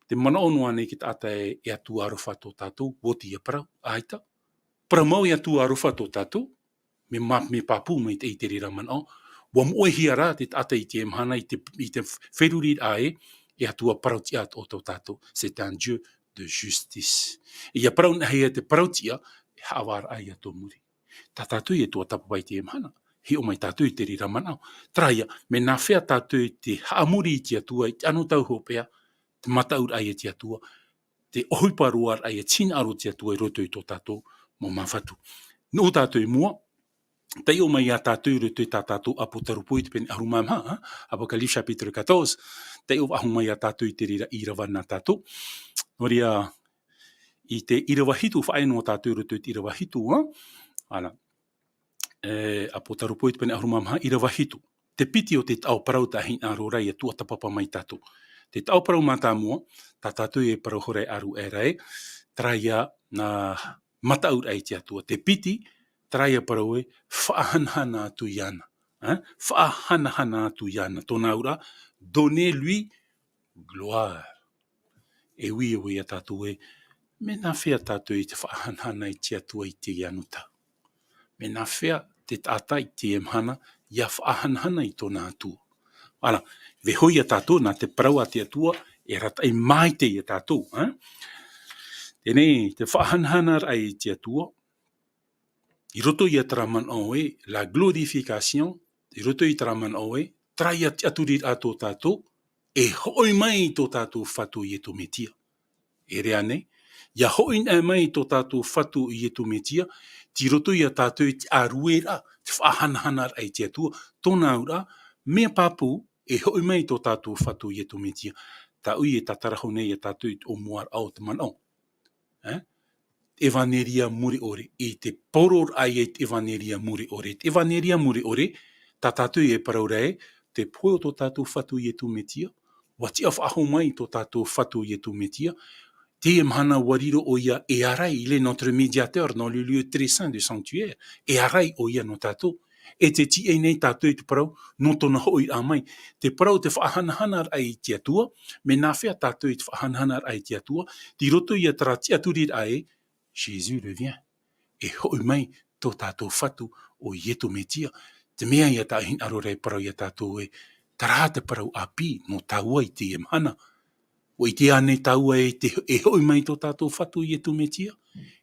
tē manaʻo noa nei te taʻata ē, e Atua aroha tō tātou, ʻua oti ia parau, ʻaita. Parau mau e Atua aroha tō tātou, mea ma-, mea pāpū maitaʻi te reira manaʻo. ʻUa moʻehia rā te taʻata i teie mahana i te, i te feruriraʻa ē, e Atua parau-tiʻa atoʻa tō tātou. C'est un Dieu de justice. E ʻia parau anaʻe ia te parau-tiʻa, e haʻavāraʻa ia tō muri. Tā tātou e tuatāpapa i teie mahana, hiʻo mai tātou i te reira manaʻo. Terā ia, mea nāfea tātou i te haʻamori i te Atua, i te anotau hopeʻa, te mataʻuraʻa ia te Atua, te ʻohipa roa raʻa ia te hinaʻaro te Atua i roto i tō tātou mau māfatu. Nuʻu tātou i mua, taiʻo mai ia tātou i roto i tā tātou ʻApotarupo i te pene ʻahuru mā maha, ha? Apocalypse chapitre quatorze, taiʻo faʻahou mai ia tātou i te reira ʻīrava nā tātou. Nō reira, i te ʻīrava hitu, faʻaea noa tātou i roto i te ʻīrava hitu, ha? Ana, e, ʻApotarupo i te pene ʻahuru mā maha, ʻīrava hitu. Te piti o te taʻo parau tā hinaʻaro ra ʻia tuatāpapa mai tātou. Te taʻo parau mātāmua, tā tātou e parau hora e aru aʻera ē, terā ia nā mataʻuraʻa i te Atua. Te piti, terā ia parau ē, faʻahanahana atu iāna. Eh? Faʻahanahana atu iāna. Tōna auraʻa, donner lui gloire. E ui, e ui ia tātou ē, mea nāfea tātou i te faʻahanahana i te Atua i teie anotau? Mea nāfea te taʻata i teie mahana ʻia faʻahanahana i tōna Atua? Ara, vaiiho ia tātou nā te parau a te Atua, e arataʻi maitaʻi ia tātou, hein? Teie nei, te faʻahanahana raʻa i te Atua, i roto ia terā manaʻo ē, la glorification, i roto i terā manaʻo ē, terā ia tiʻaturi raʻa tō tātou, e hoʻi mai tō tātou Fatu Iesu Mesia. E ʻere ānei, ʻia hoʻi anaʻe mai tō tātou Fatu Iesu Mesia, tei roto ia tātou i te ʻārueraʻa, te faʻahanahana raʻa i te Atua, tōna auraʻa, mea pāpū, e hoʻi mai tō tātou Fatu Iesu Mesia. Tāʻu e tātarahapa nei ia tātou i te ʻōmuaraʻa o te manaʻo. Eh? Evanelia mure ʻore, i te poro raʻa ia i te Evanelia mure ʻore. Te Evanelia mure ʻore, tā tātou e parau ra ē, te pohe o tō tātou Fatu Iesu Mesia, ʻua tiʻa faʻahou mai tō tātou Fatu Iesu Mesia, teie mahana ʻua riro ʻoia e ārai, il est notre médiateur dans le lieu très saint du sanctuaire, e ārai ʻoia nō tātou. E tē tīaʻi nei tātou i te parau, nō tōna hoʻiraʻa mai. Te parau te faʻahanahana raʻa i te Atua, mea nāfea tātou i te faʻahanahana raʻa i te Atua, tei roto ia terā tiʻaturiraʻa ē, Jésus revient. E hoʻi mai tō tātou Fatu ʻo Iesu Mesia. Te mea ia tā hinaʻaro ra e parau ia tātou ē, terā te parau ʻāpī, nō tāua i teie mahana. ʻUa ʻite ānei tāua e te, e hoʻi mai tō tātou Fatu Iesu Mesia?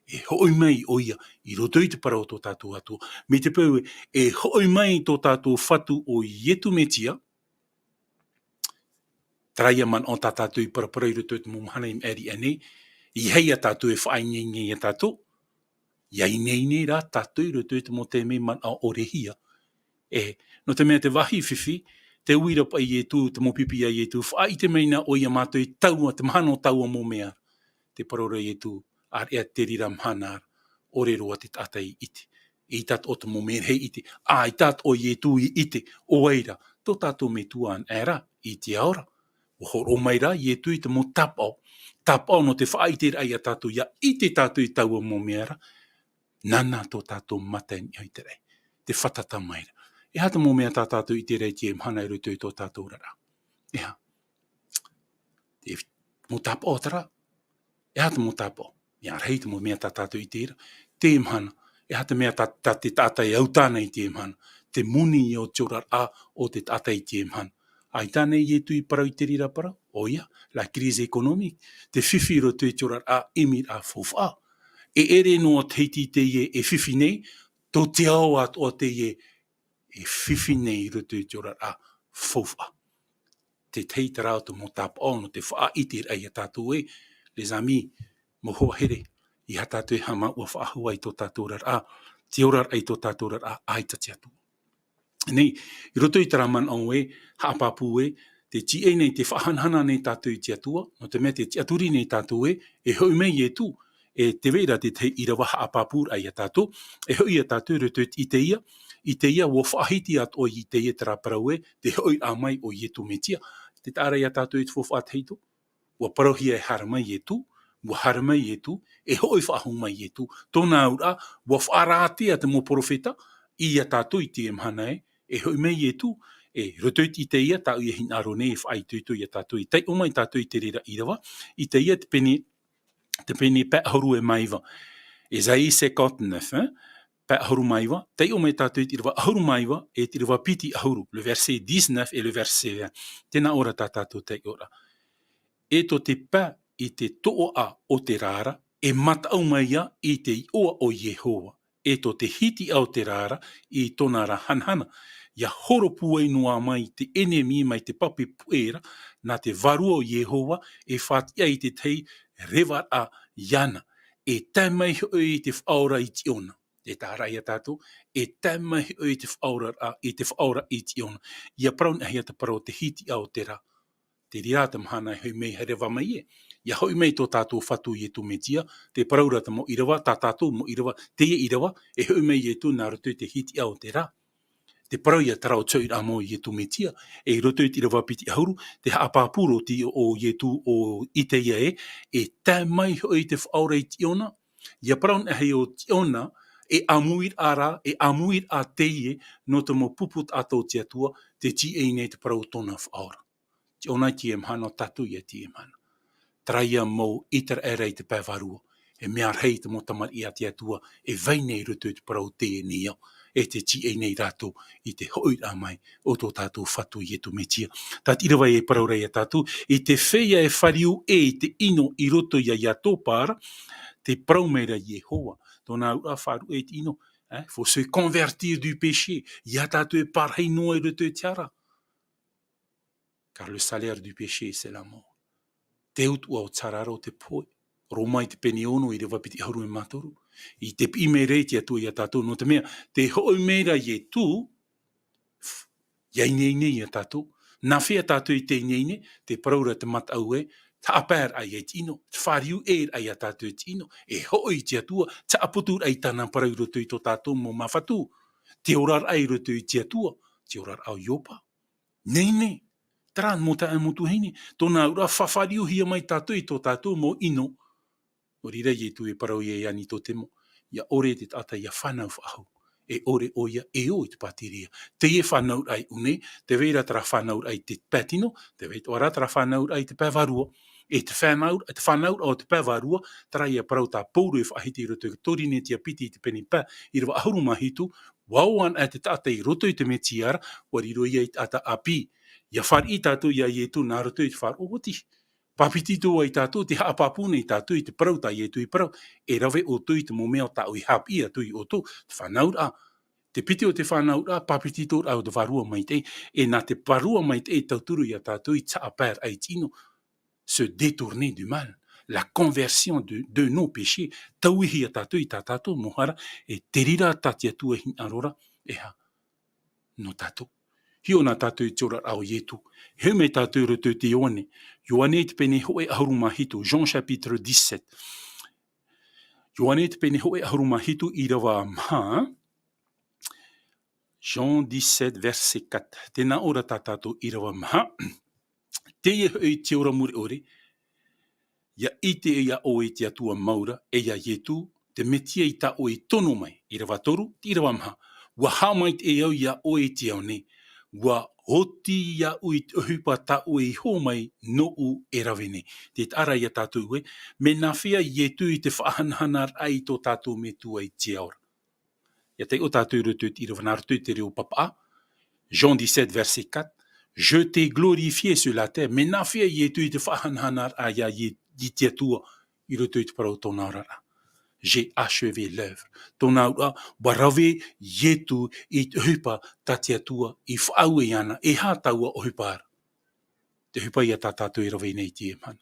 E hoʻi mai ʻoia, i roto i te parau o tō tātou Atua. Mai te peu ē, e hoʻi mai tō tātou Fatu ʻo Iesu Mesia, terā ia manaʻo tā tātou i paraparau i roto i te mau mahana i maʻiri aʻe nei, ʻeiaha ia tātou e faʻaineine ia tātou, ʻia ineine rā tātou i roto i te mau taime manaʻo ʻorehia. E, nō te mea te vāhi fifi, tē ui ra paʻi Iesu, te mau pipi a Iesu, faʻaʻite mai na ʻoe ia mātou i taua, te mahana o taua mau mea. Tē parau ra Iesu, ʻāreʻa te reira mahana ra, ʻore roa te taʻata i ʻite. ʻEita atoʻa te mau merahi i ʻite, ʻa, ʻeita atoʻa Iesu i ʻite, ʻo vai ra, tō tātou Metua anaʻe ra, i te ao ra. ʻUa hōroʻa mai rā Iesu i te mau tāpaʻo. Tāpaʻo nō te faʻaʻiteraʻa ia tātou, ʻia ʻite tātou i taua mau mea ra, nāna tō tātou mata i niʻa i te raʻi, tē fātata mai ra. E aha te mau mea tā tātou i ʻite ra i teie mahana i roto i tō tātou oraraʻa? E aha? Te mau tāpaʻo terā. E aha te mau tāpaʻo? Mea rahi te mau mea tā tātou i ʻite ra. Teie mahana, e aha te mea tā, tā te taʻata e autā na i teie mahana? Te moni ia o te oraraʻa o te taʻata i teie mahana. ʻAita ānei Iesu i parau i te reira parau? ʻOia, la crise économique. Te fifi i roto i te oraraʻa, ʻimiraʻa faufaʻa. E ʻere noa te Tahiti teie e fifi nei, tō te ao atoʻa teie e fifi nei i roto i te oraraʻa faufaʻa. Te tahi terā o te mau tāpaʻo nō te faʻaʻiteraʻa ia tātou ē, les amis, mau hoa here, ʻeiaha tātou e haʻamāuʻa faʻahou i tō tātou oraraʻa, te oraraʻa i tō tātou oraraʻa, ʻaita te Atua. Nei, i roto i terā manaʻo ē, haʻapāpū ē, tē tīaʻi nei, tē faʻahanahana nei tātou i te Atua, nō te mea tē tiʻaturi nei tātou ē, e hoʻi mai Iesu, e tē vai ra te tahi ʻīrava haʻapāpūraʻa ia tātou, e hoʻi ia tātou i roto i te Isaia, Isaia, ʻua faʻahiti atoʻa e Isaia terā parau ē, te hoʻiraʻa mai o Iesu Mesia. Tē taʻa ra ia tātou i te faufaʻa tahito, ʻua parauhia e haere mai Iesu, ʻua haere mai Iesu, e hoʻi faʻahou mai Iesu. Tōna auraʻa, ʻua faʻarātea te mau perofeta, ia tātou i teie mahana ē, e hoʻi mai Iesu, e roto i te Isaia, tāʻu e hinaʻaro nei e faʻaitoito ia tātou, e taiʻo mai tātou i te reira ʻīrava, Isaia te pene, te pene pae ʻahuru e mā iva. Isaïe cinquante-neuf, hein? Pae ʻahuru mā iva, taiʻo mai tātou i te ʻīrava ʻahuru mā iva, e te ʻīrava piti ʻahuru, le verset dix-neuf et le verset vingt. Tēnā ʻō ra tā tātou taiʻoraʻa. E tō te pae i te toʻoʻa o te rā ra, e mataʻu mai ia i te iʻoa o Iehova. E tō te hitiʻa o te rā ra, i tōna ra hanahana. ʻIa horopūai noa mai te ʻenemi mai te pape puʻe ra, nā te Vārua o Iehova, e faʻatiʻa i te tahi revaraʻa iāna. E tae mai hoʻi i te faʻaora i Siona. E taʻa ra ia tātou, e tae mai hoʻi i te faʻaoraraʻa, i te faʻaora i Siona. ʻIa parau anaʻe hia te parau o te hitiʻa o te rā. Te reira te mahana e hoʻi mai, e reva mai ē. ʻIa hoʻi mai tō tātou Fatu Iesu Mesia, tē parau ra te mau ʻīrava, tā tātou mau ʻīrava, teie ʻīrava, e hoʻi mai Iesu nā roto i te hitiʻa o te rā. Tē parau ia terā ʻo te hoʻiraʻa mau o Iesu Mesia, e i roto i te ʻīrava piti ʻahuru, te haʻapāpū roa ʻo Iesu ʻo Isaia ē, e tae mai hoʻi te faʻaora i Siona, ʻia parau anaʻe hia ʻo Siona, e ʻāmuiraʻa ra, e ʻāmuiraʻa teie, nō te mau pupu taʻata o te Atua, tē tīaʻi nei te parau o tōna faʻaora. Siona i teie mahana, ʻo tātou ia i teie mahana. Terā ia mau ʻĪteraʻera i te pae vārua. E mea rahi te mau tamariʻi a te Atua, e vai nei i roto i te parau o teie nei ao. e te tīaʻi nei rātou i te hoʻiraʻa mai o tō tātou Fatu Ietu Metia. Tā te ʻīrava e parau ra ia tātou, i te feiā e fāriu ʻē i te ʻino i roto ia Iatopa ra, tē parau mai ra Iehova, tōna auraʻa fāriu ʻē i te ʻino, eh, faut se convertir du péché, ia tātou e parahi noa i roto i te ara. Car le salaire du péché, c'est la mort. Te utuʻa o te hara ra o te pohe. Roma i te pene ono, ʻīrava piti ʻahuru e mā toru. I te piʻi mai ra te Atua ia tātou, nō te mea, tē hoʻi mai ra Ietu, ia ineine ia tātou. Nā hea tātou i te ineine, tē parau ra te mataʻu ē, te haʻapaeraʻa i te ʻino, te fāriu ʻē ia tātou i te ʻino, e hoʻi te Atua, te haʻaputuraʻa i tāna parau i roto i tō tātou mau māfatu, te oraraʻa i roto i te Atua, te oraraʻa o Ioba. Nei, nei. Terā mau taeaʻe, mau tuahine, tōna auraʻa fāriuhia mai tātou i tō tātou mau ʻino. Nō reira Ietu e parau ia ia Nikotemo, ia ʻore te taʻata ia fānau faʻahou, e ʻore ʻoia e ō i te pātireia. Teie fānauraʻa i ʻō nei, tē vai ra terā fānauraʻa i te pae tino, tē vai ra terā fānauraʻa i te pae vārua. E te fānau, te fānauraʻa o te pae vārua, terā ia parau tā Pauro e faʻahiti i roto i te Korinetia piti i te pene pae, ʻīrava ʻahuru mā hitu, ʻua ō anaʻe te taʻata i roto i te Metia ra, ʻua riro ia ei taʻata ʻāpī. Ia fāriʻi tātou ia Ietu nā roto i te faʻaroʻo oti. Pāpetito ai tātou, tē haʻapāpū nei tātou i te parau tā Ietu i parau, e rave ʻoutou i te mau mea o tāʻu i haʻapiʻi atu ia ʻoutou, te fānauraʻa. Te piti o te fānauraʻa, pāpetitoraʻa o te Vārua Maitaʻi, e nā te Vārua Maitaʻi e tauturu ia tātou i te haʻapaeraʻa i te ʻino, se détourner du mal, la conversion de, de nos péchés, tauihi ia tātou i tā tātou mau hara, e te reira tā te Atua e hinaʻaro ra, e aha, nō tātou. Hiʻo na tātou i te oraraʻa o Ietu. E hoʻi mai tātou i roto i te Ioane. Ioane i te pene hōʻē ʻahuru mā hitu, Jean chapitre dix-sept. Ioane i te pene hōʻē ʻahuru mā hitu, ʻīrava maha. Jean dix-sept, verset quatre. Tē nā ʻō ra tā tātou ʻīrava maha. Teie hoʻi te ora mure ʻore, ia ʻite ia ʻoe i te Atua mau ra, e ia Ietu, te Metia tā ʻoe i tono mai, ʻīrava toru, te ʻīrava maha. ʻUa haʻamaitaʻi au ia ʻoe i te ao nei. ʻUa oti iāʻu i te ʻohipa tā ʻoe i hō mai nōʻu e rave nei. Tē taʻa ra ia tātou ē, mea nā hea Ietu i te faʻahanahanaraʻa i tō tātou Metua i te ao ra. Ia taiʻo tātou i roto i te ʻīrava nā roto i te reo papaʻā. Jean dix-sept, verset quatre. Je t'ai glorifié sur la terre. Mea nā hea Ietu i te faʻahanahanaraʻa ia Ie-, i te Atua i roto i te parau o tōna oraraʻa. J'ai achevé l'œuvre. Tōna auraʻa, ʻua rave Ietu i te ʻohipa tā te Atua i faʻaue iāna, e aha taua ʻohipa ra. Te ʻohipa ia tā tātou e rave nei i teie mahana.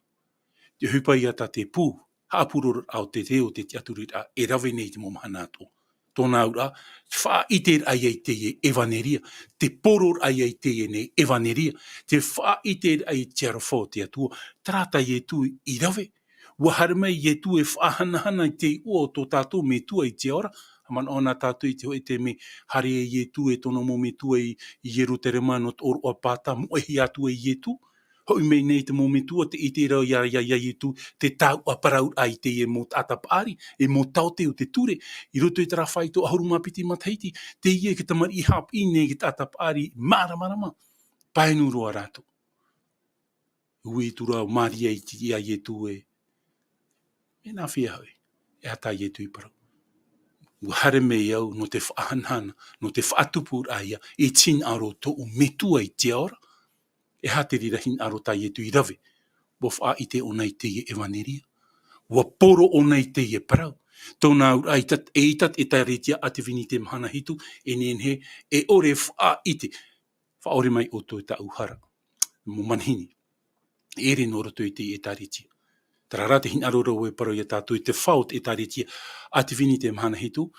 Te ʻohipa ia tā te pū, haʻapurororaʻa o te reo o te tiʻaturiraʻa e rave nei i te mau mahana atoʻa. Tōna auraʻa, te faʻaʻiteraʻa ia i teie ʻevaneria, te pororaʻa ia i teie nei ʻevaneria, te faʻaʻiteraʻa i te aroha o te Atua, terā tā Ietu i rave. ʻUa haere mai Ietu e faʻahanahana i te iʻoa o tō tātou Metua i te ao ra. Haʻamanaʻo na tātou i te hōʻē taime, haere ai Ietu e tōna mau metua i, i Ierutarema nō te ʻōroʻa Pāta, moʻehia atu ai Ietu. Hoʻi mai nei te mau metua, tē ʻite ra ia, ia, ia Ietu te taoʻa parauraʻa i teie mau taʻata paʻari, e mau taote o te ture, i roto i terā faito ʻahuru mā piti matahiti, teie te tamariʻi haʻapiʻi nei i te taʻata paʻari, māramarama, paenu roa rātou. Ui atu ra ʻo Maria i te, ia Ietu ē, mea nā hea hoʻi, e aha tā Ietu i parau. ʻUa haere mai au nō te faʻahanahana, nō te faʻatupuraʻa ia, i te hinaʻaro o tōʻu Metua i te ao ra. E aha te reira hinaʻaro tā Ietu i rave. ʻUa faʻaʻite ʻōna i teie ʻevaneria. ʻUa poro ʻōna i teie parau. Tōna auraʻa i tat-, e i tat-, ʻĒtārētia ʻAtevenite mahana hitu, e nehenehe, e ʻore faʻaʻite. Faʻaʻore mai ʻoutou i tāʻu hara. Mau manihini. E ʻere nō roto i te ʻĒtārētia. Terā rā te hinaʻaro ra e parau ia tātou i te fā o te ʻĒtārētia ʻAtevenite mahana hitu,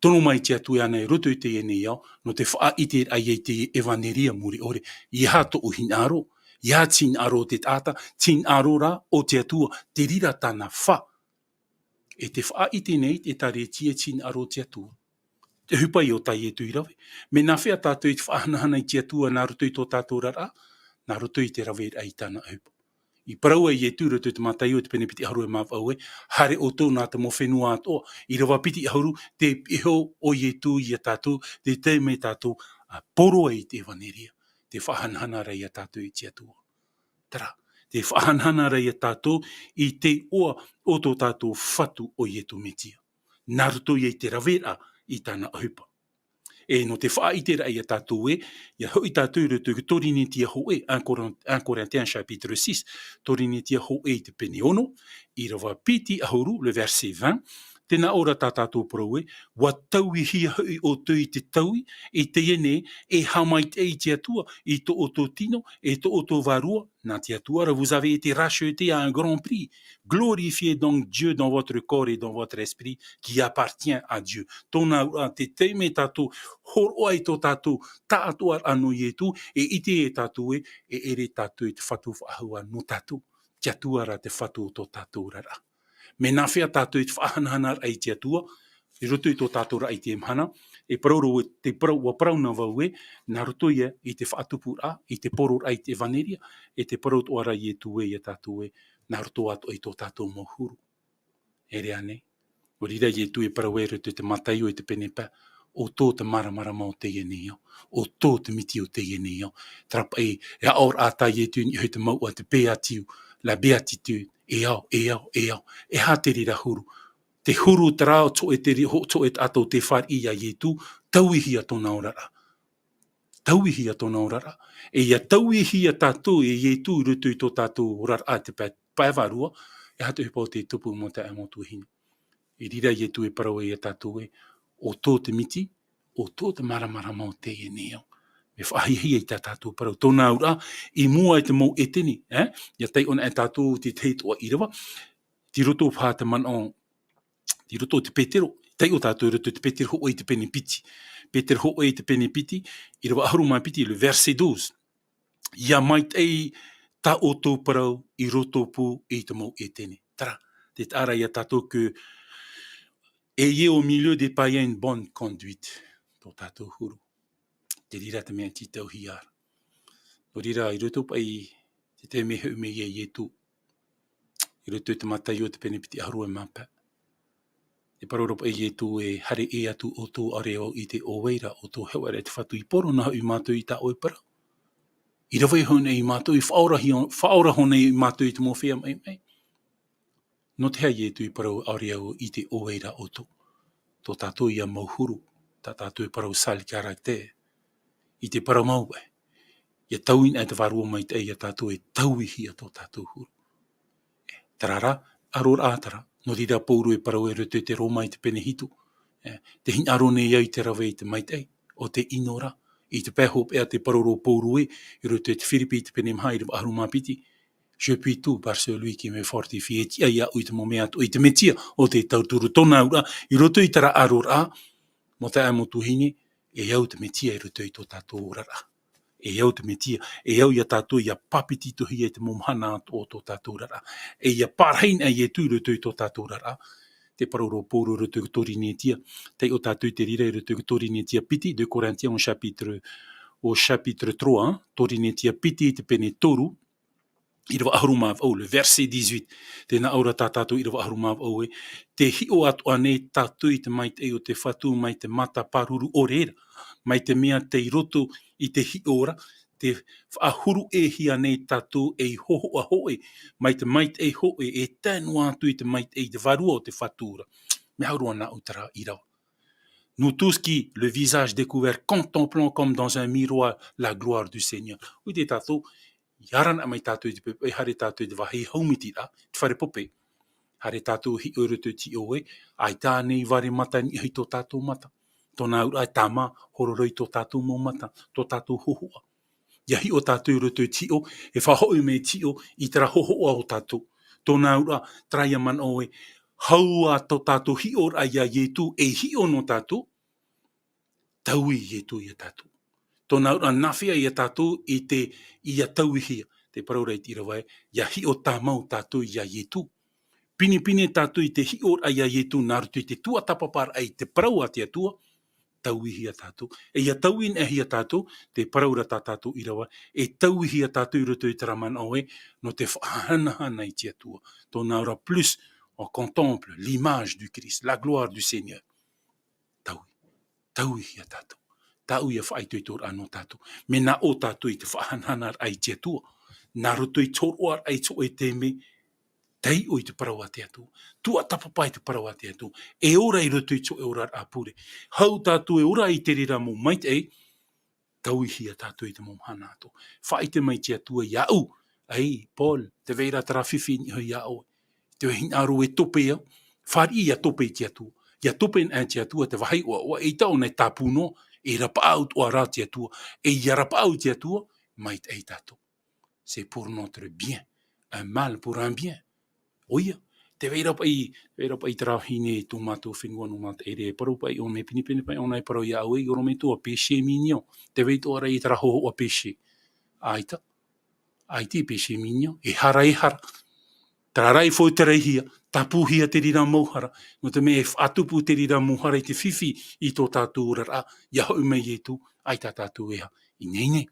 tono mai te Atua iāna i roto i teie nei ao, nō te faʻaʻiteraʻa i te ʻevaneria mure ʻore, e aha tōʻu hinaʻaro, e aha te hinaʻaro o te taʻata, te hinaʻaro rā o te Atua, te reira tāna fā. E te faʻaʻite nei, e ʻĒtārētia, te hinaʻaro o te Atua. Te ʻohipa ïa tā Ietu i rave. Mea nā hea tātou i te faʻahanahana i te Atua nā roto i tō tātou oraraʻa, nā roto i te raveraʻa i tāna ʻohipa. I parau ai Ietu i roto i te Mataio, te pene piti ʻahuru e mā vaʻu ē, haere ʻoutou nā te mau fenua atoʻa, ʻīrava piti ʻahuru, tē pihaʻi ʻo Ietu ia tātou, tē tae mai tātou, ʻa poro ai i te ʻevaneria, te faʻahanahana ra ia tātou i te Atua. Terā, te faʻahanahana ra ia tātou i te iʻoa o tō tātou Fatu ʻo Ietu Metia. Nā roto ïa i te raveraʻa i tāna ʻohipa. E nō te faʻaʻiteraʻa ia tātou ē, ia hoʻi tātou i roto i te Torinetia hōʻē, un Corin-, un Corinthiens chapitre six, Torinetia hōʻē i te pene ono, ʻīrava piti ʻahuru, le verset vingt, tē nā ʻō ra tā tātou parau ē, ʻua tauihia hoʻi ʻoutou i te taui, i teie nei, e haʻamaitaʻi i te Atua, i tō ʻoutou tino, e tō ʻoutou vārua, nā te Atua ra, vous avez été rachetés à un grand prix. Glorifiez donc Dieu dans votre corps et dans votre esprit qui appartient à Dieu. Tōna auraʻa, te taime tātou hōroʻa i tō tātou taʻatoʻaraʻa nō Ietu, e ʻite e tātou ē, e ʻere tātou i te Fatu faʻahou nō tātou. Te Atua ra te Fatu o tō tātou oraraʻa. Mea nāfea tātou i te faʻahanahanaraʻa i te Atua, i roto i tō tātou raʻa i teie mahana, e parau ra vau, te parau, ʻua parau na vau ē, nā roto ia i te faʻatupuraʻa, i te pororaʻa, i te ʻevaneria, e te parau atoʻa ra Ietu ē ia tātou ē, nā roto atoʻa i tō tātou mau huru. ʻEʻere ānei? Nō reira Ietu e parau ē i roto i te Mataio i te pene pae, ʻo tō te māramarama o teie nei ao, ʻo tō te miti o teie nei ao. Terā paʻi, e aʻoraʻa tā Ietu i niʻa i te mouʻa te béatitude, la béatitude, e ao, e ao, e ao, e aha te reira huru. Te huru terā o te hōʻē te ri-, hō-, te hōʻē taʻata o tē fāriʻi ia Ietu, tauihia tōna oraraʻa. Tauihia tōna oraraʻa. E ʻia tauihia tātou e Ietu i roto i tō tātou oraraʻa te pae, pae vārua, e aha te ʻohipa o tē tupu mau taeaʻe mau tuahine. I reira Ietu e parau ai ia tātou ē, ʻo tō te miti, ʻo tō te māramarama o teie nei ao. Mea faʻahiahia i tā tātou parau. Tōna auraʻa, i mua i te mau ʻētene, eh? ʻIa taiʻo anaʻe tātou i te tahi atoʻa ʻīrava, tei roto paha te manaʻo, tei roto i te Petero, taiʻo tātou i roto i te Petero hōʻē i te pene piti. Petero hōʻē i te pene piti, ʻīrava ʻahuru mā piti, le verset douze. ʻIa maitaʻi tā ʻoutou parau i roto pū i te mau ʻētene. Terā, tē taʻa ra ia tātou que ayez au milieu des païens une bonne conduite. Tō tātou huru. Te reira te mea tītauhia ra. Nō reira, i roto paʻi i te taime e hoʻi mai ai Ietu, i roto i te Mataio te pene piti ʻahuru e mā pae. E parau ra paʻi Ietu ē, haere ʻē atu ʻoutou, ʻaore au i ʻite ʻo vai ra ʻoutou, e hoʻi ra te Fatu, i poro noa hoʻi mātou i tā ʻoe parau. I rave iho nei ia mātou, i faʻaora iho, faʻaora iho nei ia mātou i te mau feiā maʻimaʻi. Nō te aha Ietu i parau ʻaore au i ʻite ʻo vai ra ʻoutou? Tō tātou ia mau huru, tā tātou e parau sale caractère. I te parau mau paʻi, ʻia taui anaʻe te Vārua Maitaʻi ia tātou e tauihia tō tātou huru. Terā rā, aroraʻa terā, nō reira Pauro e parau i roto i te Roma i te pene hitu. Eh, tē hinaʻaro nei au i te rave i te maitaʻi, ʻo tē ʻino ra. I te pae hopeʻa tē parau ra Pauro ē, i roto i te Firipi i te pene maha, ʻīrava ʻahuru mā piti. Je puis tout par celui qui me fortifie. E tiʻa iāʻu i te mau mea atoʻa, i te Mesia, ʻo tē tauturu. Tōna auraʻa, i roto i terā aroraʻa, mau taeaʻe mau tuahine, e au te Mesia i roto i tō tātou oraraʻa. E au te Mesia, e au ia tātou ʻia pāpetitohia i te mau mahana atoʻa o tō tātou oraraʻa. E ʻia pārahi anaʻe Ietu i roto i tō tātou oraraʻa. Tē parau ra Pauro i roto i te Torinetia. Taiʻo tātou i te reira i roto i te Torinetia piti, deux Corinthiens au chapitre, au chapitre trois, hein. Torinetia piti i te pene toru, ʻīrava ʻahuru mā vaʻu, le verset dix-huit. Tē nā ʻō ra tā tātou ʻīrava ʻahuru mā vaʻu ē, tē hiʻo atoʻa nei tātou i te maitaʻi o te Fatu mai te mata pāruru ʻore ra, mai te mea tei roto i te hiʻo ra, tē faʻahuru ʻē hia nei tātou ei hōhoʻa hōʻē, mai te maitaʻi hōʻē, e tae noa atu i te maitaʻi i te Vārua o te Fatu ra. Mea au roa nāʻu terā ʻīrava. Nous tous qui, le visage découvert, contemplons comme dans un miroir la gloire du Seigneur. ʻUa ʻite tātou, ʻia ara anaʻe mai tātou i te pepe, haere tātou i te vāhi haumiti ra, te fare pope. Haere tātou hiʻo i roto i te hiʻo ē, ʻaita ānei vare mata i niʻa i tō tātou mata. Tōna auraʻa e tāmā, hōroʻa i tō tātou mau mata, tō tātou hōhoʻa. ʻIa hiʻo tātou i roto i te hiʻo, e faʻahoʻi mai te hiʻo i terā hōhoʻa o tātou. Tōna auraʻa, terā ia manaʻo ē, hau ā tō tātou hiʻoraʻa ia Ietu, ei hiʻo nō tātou, taui Ietu ia tātou. Tōna auraʻa, nāfea ia tātou i te, ʻia tauihia, tē parau ra i te ʻīrava ē, ʻia hiʻo tāmau tātou ia Ietu. Pinepine tātou i te hiʻoraʻa ia Ietu nā roto i te tuatāpaparaʻa i te parau a te Atua, tauihia tātou. E ʻia taui anaʻe hia tātou, tē parau ra tā tātou ʻīrava, e tauihia tātou i roto i terā manaʻo ē, nō te faʻahanahana i te Atua. Tōna auraʻa plus, on contemple l'image du Christ, la gloire du Seigneur. Taui. Tauihia tātou. Tāʻu ia faʻaitoitoraʻa nō tātou. Mea nā ʻō tātou i te faʻahanahanaraʻa i te Atua. Nā roto i te hōroʻaraʻa i te hōʻē taime, Taiʻo i te parau a te Atua. Tuatāpapa i te parau a te Atua. E ora i roto i te hōʻē oraraʻa pure. Hou tātou e ora i te reira mau maitaʻi, tauihia tātou i te mau mahana atoʻa. Faʻaʻite mai te Atua iāʻu, ʻei, Paul, tē vai ra terā fifi i niʻa iā ʻoe. Te hinaʻaro e tope ia, fāriʻi ʻia tope i te Atua. ʻIa tope anaʻe te Atua, te vāhi ʻoaʻoa, ʻeita ʻōna e tāpū noa, e rapaʻau atoʻa rā te Atua, e ʻia rapaʻau te Atua, maitaʻi tātou. C'est pour notre bien. Un mal pour un bien. ʻOia, tē vai ra paʻi, tē vai ra paʻi terā vahine i tō mātou fenua nō Mataʻere, e parau paʻi ʻōna, e pinepine paʻi ʻōna e parau iāʻu, ʻei, ʻorometua, péché mignon. Tē vai atoʻa ra i terā hōhoʻa péché. ʻAita. ʻAita i péché mignon. E hara, e hara. Terā rā e faʻaterehia, tāpūhia te reira mau hara. Nō te mea e faʻatupu te reira mau hara i te fifi i tō tātou oraraʻa, ʻia hoʻi mai Ietu, ʻaita tātou e ineine.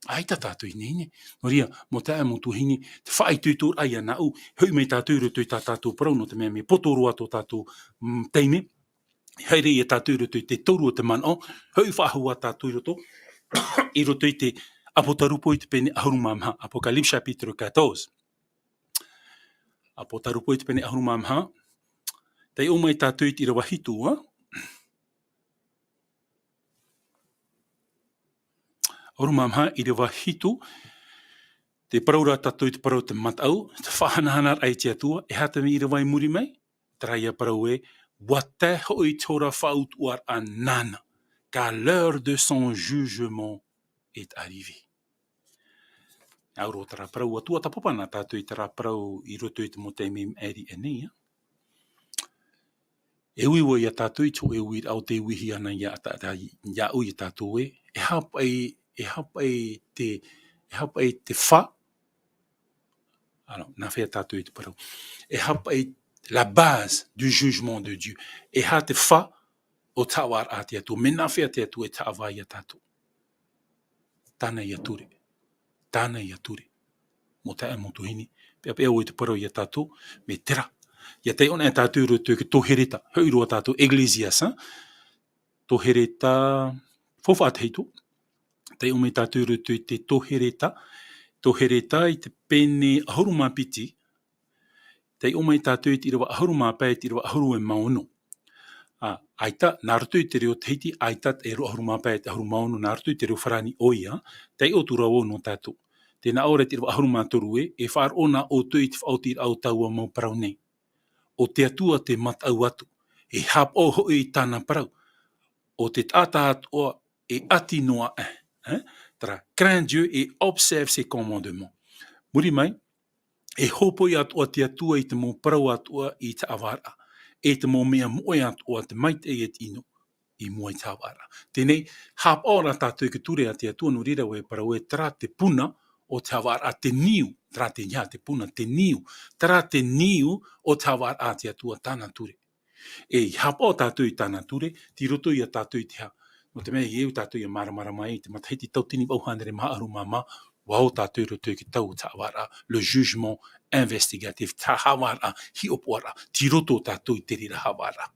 ʻAita tātou e ineine. Nō reira, mau taeaʻe, mau tuahine, te faʻaitoitoraʻa ia nāʻu, hoʻi mai tātou i roto i tā tātou parau, nō te mea mea poto roa tō tātou, mm, taime, haere ia tātou i roto i te toru o te manaʻo, hoʻi faʻahou ā tātou i roto, i roto i te Apotarupo i te pene ʻahuru mā maha, Apocalypse chapitre quatorze. Apotarupo i te pene ʻahuru mā maha, taiʻo mai tātou i te ʻīrava hitu, ā? ʻAhuru mā maha, ʻīrava hitu, tē parau ra tātou i te parau o te mataʻu, te faʻahanahanaraʻa i te Atua, e aha te ʻīrava i muri mai, terā ïa parau ē, ʻua tae hoʻi te hora faʻautuʻaraʻa nāna, car l'heure de son jugement est arrivée. Au roa terā parau, ʻua tuatāpapa na tātou i terā parau i roto i te mau taime maʻiri aʻe nei, ā. E uiui ia tātou i te hōʻē uiraʻa o tē uihia ana ia tā, tā, iāʻu ia tātou ē, e aha paʻi, e aha paʻi te, e aha paʻi te fā, alors, nāfea tātou i te parau. E aha paʻi la base du jugement de Dieu. E aha te fā o te haʻavāraʻa a te Atua. Mea nāfea te Atua e haʻavā ia tātou. Tāna ïa ture. Tāna ïa ture. Mau taeaʻe, mau tuahine. Peʻapeʻa ʻoe te parau ia tātou, mea terā. ʻIa taiʻo anaʻe tātou i roto i te tō Hereta. Hoʻi roa tātou, Ecclésiaste, ā. Tō Hereta, faufaʻa tahito. Taiʻo mai tātou i roto i te tō Hereta. Tō Hereta i te pene ʻahuru mā piti. Taiʻo mai tātou i te ʻīrava ʻahuru mā pae, i te ʻīrava ʻahuru e mā ono. Ā, ʻaita, nā roto i te reo Tahiti, ʻaita te reo ʻahuru mā pae, te ʻahuru mā ono, nā roto i te reo Farāni ʻoia, taiʻo atu ra vau nō tātou. Tē nā ʻō ra i te ʻīrava ʻahuru mā toru ē, e faʻaroʻo na ʻoutou i te faʻaotiraʻa o taua mau parau nei. ʻO te Atua te mataʻu atu, e haʻapaʻo hoʻi i tāna parau. ʻO te taʻata atoʻa e ʻati noa aʻe, ē? Terā, crains Dieu et observe ses commandements. Muri mai, e hōpoi atoʻa te Atua i te mau parau atoʻa i te haʻavāraʻa, e te mau mea moʻe atoʻa, te maitaʻi e te ʻino, i mua i te haʻavāraʻa. Teie nei, haʻapaʻo ra tātou i te ture a te Atua, nō reira vau e parau ē, terā te puna o te haʻavāraʻa, te niu, terā te, ʻeiaha te puna, te niu, terā te niu o te haʻavāraʻa a te Atua, tāna ture. E haʻapaʻo tātou i tāna ture, tei roto ia tātou i te hā. Nō te mea, e au tātou ʻia māramarama ai, i te matahiti tauatini vaʻu hānere maha ʻahuru mā maha, ʻua ō tātou i roto i te tau o te haʻavāraʻa, le jugement investigatif, te haʻavāraʻa, hiʻopoʻaraʻa, tei roto tātou i te reira haʻavāraʻa.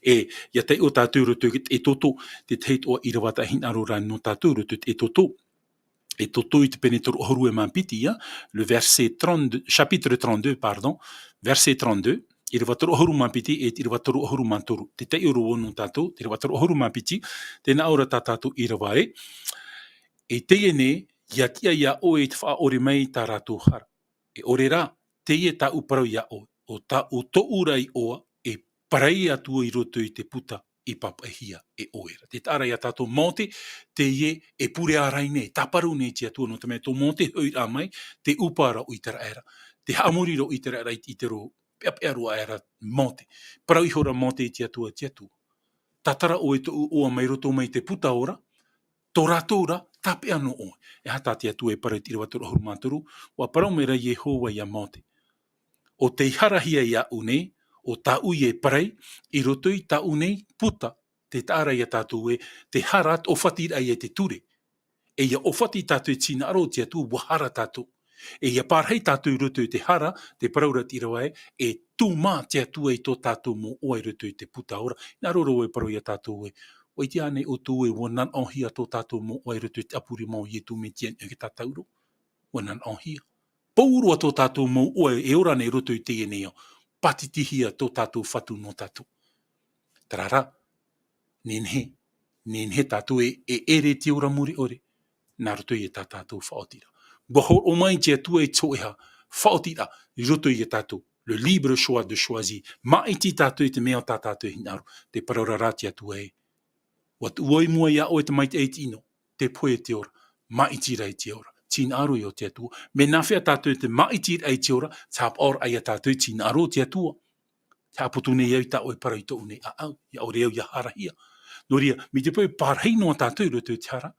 E, ʻia taiʻo tātou i roto i te Exode, te tahi atoʻa ʻīrava tā hinaʻaro ra nō tātou i roto i te Exode, Exode i te pene toru ʻahuru e mā piti, ā, le verset trente-deux, chapitre trente-deux, pardon, verset trente-deux, ʻīrava toru ʻahuru mā piti e te ʻīrava toru ʻahuru mā toru. Te taiʻo roa vau nō tātou, te ʻīrava toru ʻahuru mā piti, tē nā ʻō ra tā tātou ʻīrava ē, e teie nei, ʻia tiʻa iā ʻoe i te faʻaʻore mai i tā rātou hara. E ʻore rā, teie tāʻu parau iā ʻoe, ʻo tā, ʻo tōʻu ra iʻoa, e parai atu i roto i te puta i pāpaʻihia e ʻoe ra. Tē taʻa ra ia tātou Mōte, teie e pure ārai nei, tāparu nei te Atua, nō te mea tō Mōte hoʻiraʻa mai, te ʻūpā ra o ʻĪteraʻera. Te haʻamori ra o ʻĪteraʻera i te, i te rō, peʻapeʻa roa aʻe ra Mōte. Parau ihora Mōte i te Atua, te Atua. Tātara ʻoe tōʻu iʻoa mai roto mai te puta ora, tō rātou ra, tāpeʻa noa ʻoe. E aha tā te Atua e parau i te ʻīrava toru ʻahuru mā toru, ʻua parau mai ra Iehova ia Mōte. ʻO tei harahia iāʻu nei, ʻo tāʻu ia e parai, i roto i tāʻu nei puta, tē taʻa ra ia tātou ē, te hara, te ʻōfatiraʻa ia te ture. E ʻia ʻōfati tātou i te hinaʻaro o te Atua, ʻua hara tātou. E ʻia parahi tātou i roto i te hara, tē parau ra te ʻīrava ē, e tūmā te Atua i tō tātou mau iʻoa i roto i te puta ora. Hinaʻaro ra vau e parau ia tātou ē, ʻua ʻite ānei ʻoutou ē, ʻua nanaʻohia tō tātou mau iʻoa i roto i te ʻapu rima o Ietu Metia i niʻa i te tātauro? ʻUa nanaʻohia. Pauroa tō tātou mau ʻoe e ora nei roto i teie nei ao. Pātitihia tō tātou Fatu nō tātou. Terā rā, nehenehe, nehenehe tātou e, e ʻere te ora mure ʻore, nā roto i tā tātou faʻaotiraʻa. ʻUa hōroʻa mai te Atua i te hōʻē faʻaotiraʻa, i roto i a tātou. Le libre choix de choisir. Māʻiti tātou i te mea tā tātou e hinaʻaro. Te parau ra te Atua ē. ʻUa tuʻu i mua iā ʻoe te maitaʻi i te ʻino, te pohe i te ora, māʻiti rā i te ora. Tī hinaʻaro iā te Atua. Mea nāfea tātou te māʻitiraʻa i te ora, te haʻapaʻoraʻa iā tātou tī hinaʻaro te Atua. Te haʻaputu nei au i tā ʻoe parau i tōʻu nei ʻāʻau, ʻia ʻore au ʻia harahia. Nō reira, mai te peu e pārahi noa tātou i roto i te hara,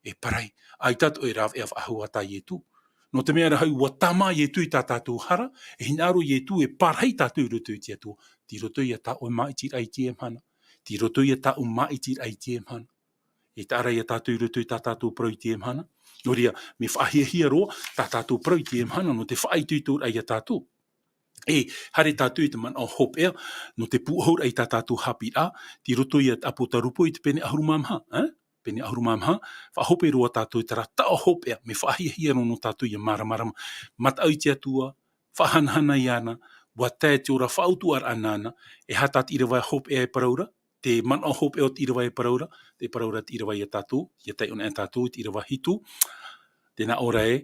e pārahi, ʻaita atoʻa e rāveʻa faʻahou atu Ietu. Nō te mea rā hoʻi, ʻua tāmā Ietu i tā tātou hara, e hinaʻaro Ietu e pārahi tātou i roto i te Atua, tei roto ia tā ʻoe māʻitiraʻa i teie mahana, tei roto ia tāʻu māʻitiraʻa i teie mahana. E taʻa ra ia tātou i roto i tā tātou parau i teie mahana. Nō reira, mea faʻahiahia roa tā tātou parau i teie mahana, nō te faʻaitoitoraʻa ia tātou. E haere tātou i te manaʻo hopeʻa, nō te pūʻohuraʻa i tā tātou haʻapiʻiraʻa, tei roto ia te ʻĀpōtarupo i te pene ʻahuru mā maha, ē? Pene ʻahuru mā maha, faʻahope roa tātou i terā taʻo hopeʻa, mea faʻahiahia roa nō tātou ʻia māramarama. Mataʻu i te Atua, faʻahanahana iāna, ʻua tae te ora faʻautuʻaraʻa nāna, e aha tā te ʻīrava hopeʻa e parau ra, te manaʻo hopeʻa o te ʻīrava e parau ra, te parau ra te ʻīrava ia tātou, ʻia taiʻo anaʻe tātou, te ʻīrava hitu, tē nā ʻō ra ē,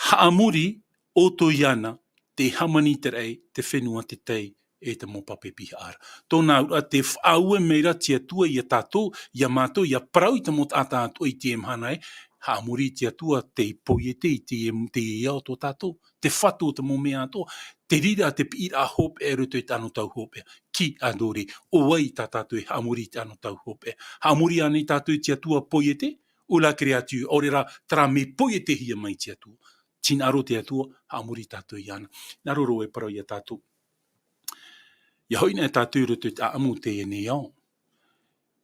haʻamori ʻoutou iāna, tē hāmani i te raʻi, te fenua, te tai, e te mau pape pihaʻa ra. Tōna auraʻa, tē faʻaue mai ra te Atua ia tātou, ia mātou, ʻia parau i te mau taʻata atoʻa i teie mahana ē, haʻamori te Atua, tei poiete i te, te ao tō tātou, te Fatu o te mau mea atoʻa, te reira te piʻiraʻa hopeʻa i roto i te anotau hopeʻa, qui adore, ʻo vai tā tātou e haʻamori i te anotau hopeʻa. Haʻamori ānei tātou i te Atua poiete, ou la créature, ʻaore rā, terā mea poietehia mai te Atua. Tī hinaʻaro te Atua, haʻamori tātou iāna. Hinaʻaro roa e parau ia tātou. ʻIa hoʻi anaʻe tātou i roto i te ʻāʻamu o teie nei ao.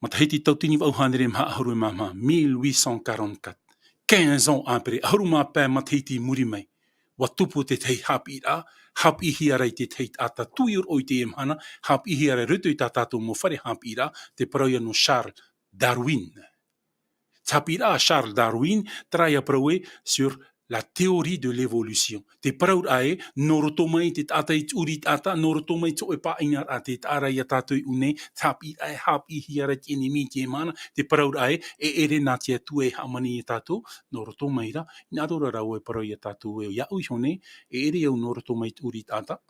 Matahiti tauatini vaʻu hānere maha ʻahuru mā maha, mille huit cent quarante-quatre. Quinze ans après, ʻahuru mā pae matahiti i muri mai. ʻUa tupu te tahi haʻapiʻiraʻa, haʻapiʻihia ra i te tahi taʻata tuiroʻo i teie mahana, haʻapiʻihia ra i roto i tā tātou mau fare haʻapiʻiraʻa, te parau ia nō Charles Darwin. Te haʻapiʻiraʻa a Charles Darwin, terā ia parau ē, sur la théorie de l'évolution. Te parauraʻa ē, nō roto mai te taʻata i te ʻuritaʻata, nō roto mai te hōʻē pāʻinaraʻa, tē taʻa ra ia tātou i ʻō nei, te haʻapiʻiraʻa e haʻapiʻihia ra i te ʻenemi i teie mahana, te parauraʻa ē, e ʻere nā te Atua e hāmani ia tātou, nō roto mai ra, hinaʻaro ra rāua e parau ia tātou ē, iāʻu iho nei, e ʻere au nō roto mai te ʻuritaʻata,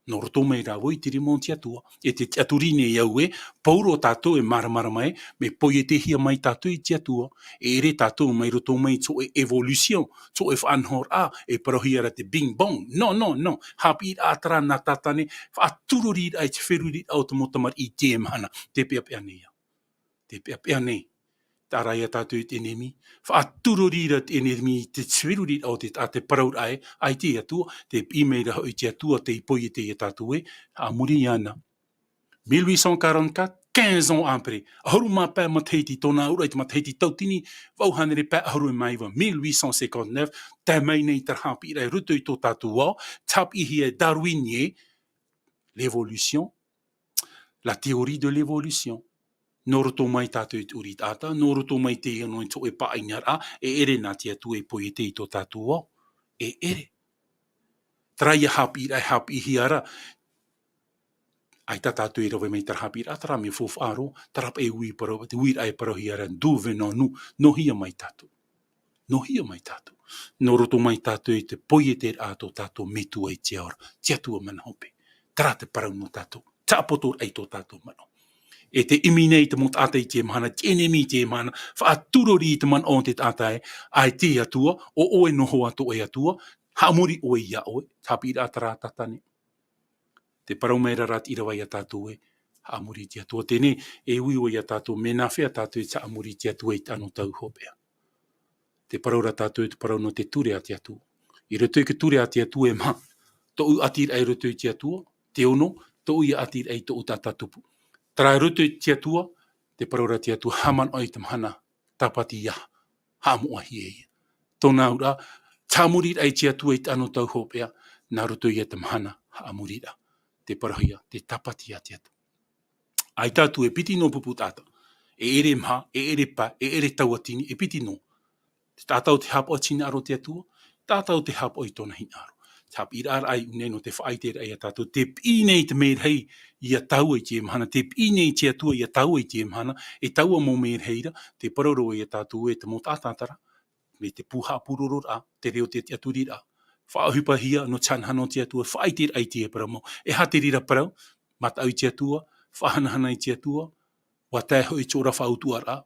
nō roto mai rāua i te rima o te Atua. E te tiʻaturi nei au ē, pauroa tātou e māramarama ē, mea poietehia mai tātou i te Atua. E ʻere tātou mai roto mai te hōʻē évolution, te hōʻē faʻanahoraʻa, e parauhia ra te Big Bang. No, no, no. Haʻapiʻiraʻa terā nā Tātane, faʻaturoriraʻa i te feruriraʻa o te mau tamariʻi i teie mahana. Tē peʻapeʻa nei au. Tē peʻapeʻa nei. Taʻa ra ia tātou i te ʻenemi. Faʻaturori ra te ʻenemi i te feruriraʻa o te taʻata, te parauraʻa ē, ʻaita e Atua, tē piʻi mai ra hoʻi te Atua tei poiete ia tātou ē, haʻamori iāna. Mille huit cent quarante-quatre, quinze ans après, ʻahuru mā pae matahiti, tōna auraʻa i te matahiti tauatini vaʻu hānere pae ʻahuru mā iva, mille huit cent cinquante-neuf, tae mai nei terā haʻapiʻiraʻa i roto i tō tātou ao, haʻapiʻihia e Darwin ē, l'évolution, la théorie de l'évolution. Nō roto mai tātou i te ʻuritaʻata, nō roto mai teie noa i te hōʻē pāʻinaraʻa, e ʻere nā te Atua e poiete i tō tātou ao. E ʻere. Terā ia haʻapiʻiraʻa e haʻapiʻihia ra, ʻaita tātou e rave mai terā haʻapiʻiraʻa, terā mea faufaʻa roa, terā paʻi e ui parau, te uiraʻa e parauhia ra, d'où venons-nous, nō hea mai tātou. Nō hea mai tātou. Nō roto mai tātou i te poieteraʻa tō tātou Metua i te ao ra, te Atua mana hope. Terā te parau nō tātou. Te ʻāpotoraʻa i tō tātou manaʻo. E tē ʻimi nei te mau taʻata i teie mahana, te ʻenemi i teie mahana, faʻaturori i te manaʻo o te taʻata ē, ʻaita e Atua, ʻo ʻoe noa atoʻa e Atua, haʻamori ʻoe iā ʻoe, haʻapiʻiraʻa terā a Tātane. Tē parau mai ra rā te ʻīrava ia tātou ē, haʻamori i te Atua. Teie nei, e ui ʻoe ia tātou, mea nāfea tātou e haʻamori i te Atua i te anotau hopeʻa. Tē parau ra tātou, te parau nō te ture a te Atua. I roto i te ture a te Atua e maha. Tōʻu ʻatiraʻa i roto i te Atua, te ono, tōʻu ia ʻatiraʻa i tōʻu taʻata tupu. Terā i roto i te Atua, tē parau ra te Atua, haʻamanaʻo i te mahana, tāpati ia, haʻamoʻahia ia. Tōna auraʻa, te haʻamoriraʻa i te Atua i te anotau hopeʻa, nā roto ia te mahana, haʻamoriraʻa. Tē parauhia, te tāpati a te Atua. ʻAita atu e piti noa pupu taʻata. E ʻere maha, e ʻere pae, e ʻere tauatini, e piti noa. Te taʻata ʻo tē haʻapaʻo i te hinaʻaro o te Atua, Tātou te hāpaʻo i tōna hinaʻaro. Te haʻapiʻiraʻa i ʻō nei nō te faʻaʻiteraʻa ia tātou, tē piʻi nei te merahi ia tāua i teie mahana, tē piʻi nei te Atua ia tāua i teie mahana, e taua mau merahi ra, tē parau ra ia tātou ē te mau taʻata ra, mai te pū haʻapurororaʻa, te reo, te tiʻaturiraʻa. Faʻaʻohipahia nō te hanahana o te Atua, faʻaʻiteraʻa i te parau mau. E aha te reira parau? Mataʻu i te Atua, faʻahanahana i te Atua, ʻua tae hoʻi i te ora faʻautuʻaraʻa,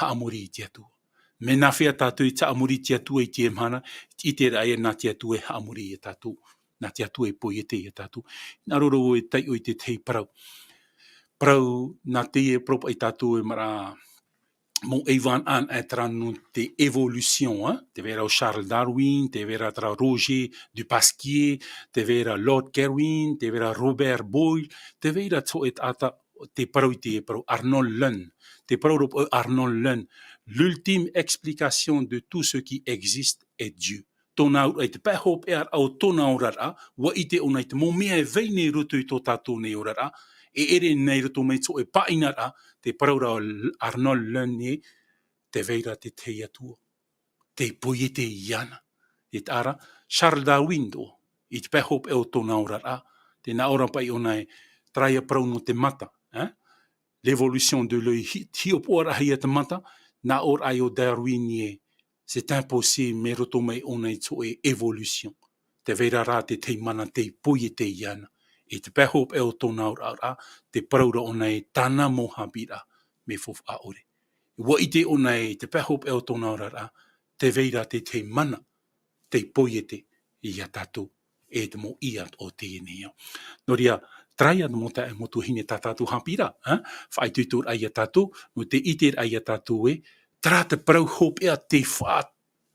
haʻamori i te Atua. Mea nāfea tātou i te haʻamori i te Atua i teie mahana, i te reira nā te Atua e haʻamori ia tātou, nā te Atua e poiete ia tātou. Nā reira ʻoe e taiʻo i te tahi parau. Parau, nā teie parau paʻi tātou e maraʻa, mau ʻeivaneʻa e terā nō te évolution, ā, tē vai ra ʻo Charles Darwin, tē vai ra terā Roger de Pasquier, tē vai ra Lord Kelvin, tē vai ra Robert Boyle, tē vai ra te hōʻē taʻata, tē parau i te parau Arnold Lunn, tē parau ra ʻo Arnold Lunn, l'ultime explication de tout ce qui existe est Dieu. Tōna auraʻa, i te pae hopeʻa o tōna oraraʻa, ʻua ʻite ʻōna i te mau mea e vai nei i roto i tō tātou nei oraraʻa, e ʻere nei i roto mai i te hōʻē pāʻinaraʻa, tē parau ra ʻo Arnold Lunn ē, tē vai ra te tahi Atua. Tē poiete iāna. E taʻa ra, Charles Darwin atoʻa, i te pae hopeʻa o tōna oraraʻa, tē nā ʻō ra paʻi ʻōna ē, terā ia parau nō te mata, ā? L'évolution de l'œil, hi-, hiʻopoʻaraʻahia te mata, nā ʻō ra ʻo Darwin ē, c'est impossible, mai roto mai ʻōna i te hōʻē évolution. Tē vai ra rā te tahi mana tē poiete iāna. I te pae hopeʻa o tōna oraraʻa, tē parau ra ʻōna ē tāna mau haʻapiʻiraʻa, mea faufaʻa ʻore. ʻUa ʻite ʻōna ē i te pae hopeʻa o tōna oraraʻa, tē vai ra te tahi mana tē poiete ia tātou, e te mau ʻī atoʻa o teie nei ao. Nō reira, terā ia te mau taeaʻe, mau tuahine, tā tātou haʻapiʻiraʻa, ā? Faʻaitoitoraʻa ia tātou, nō te ʻiteraʻa ia tātou ē, terā te parau hopeʻa tē faʻa-,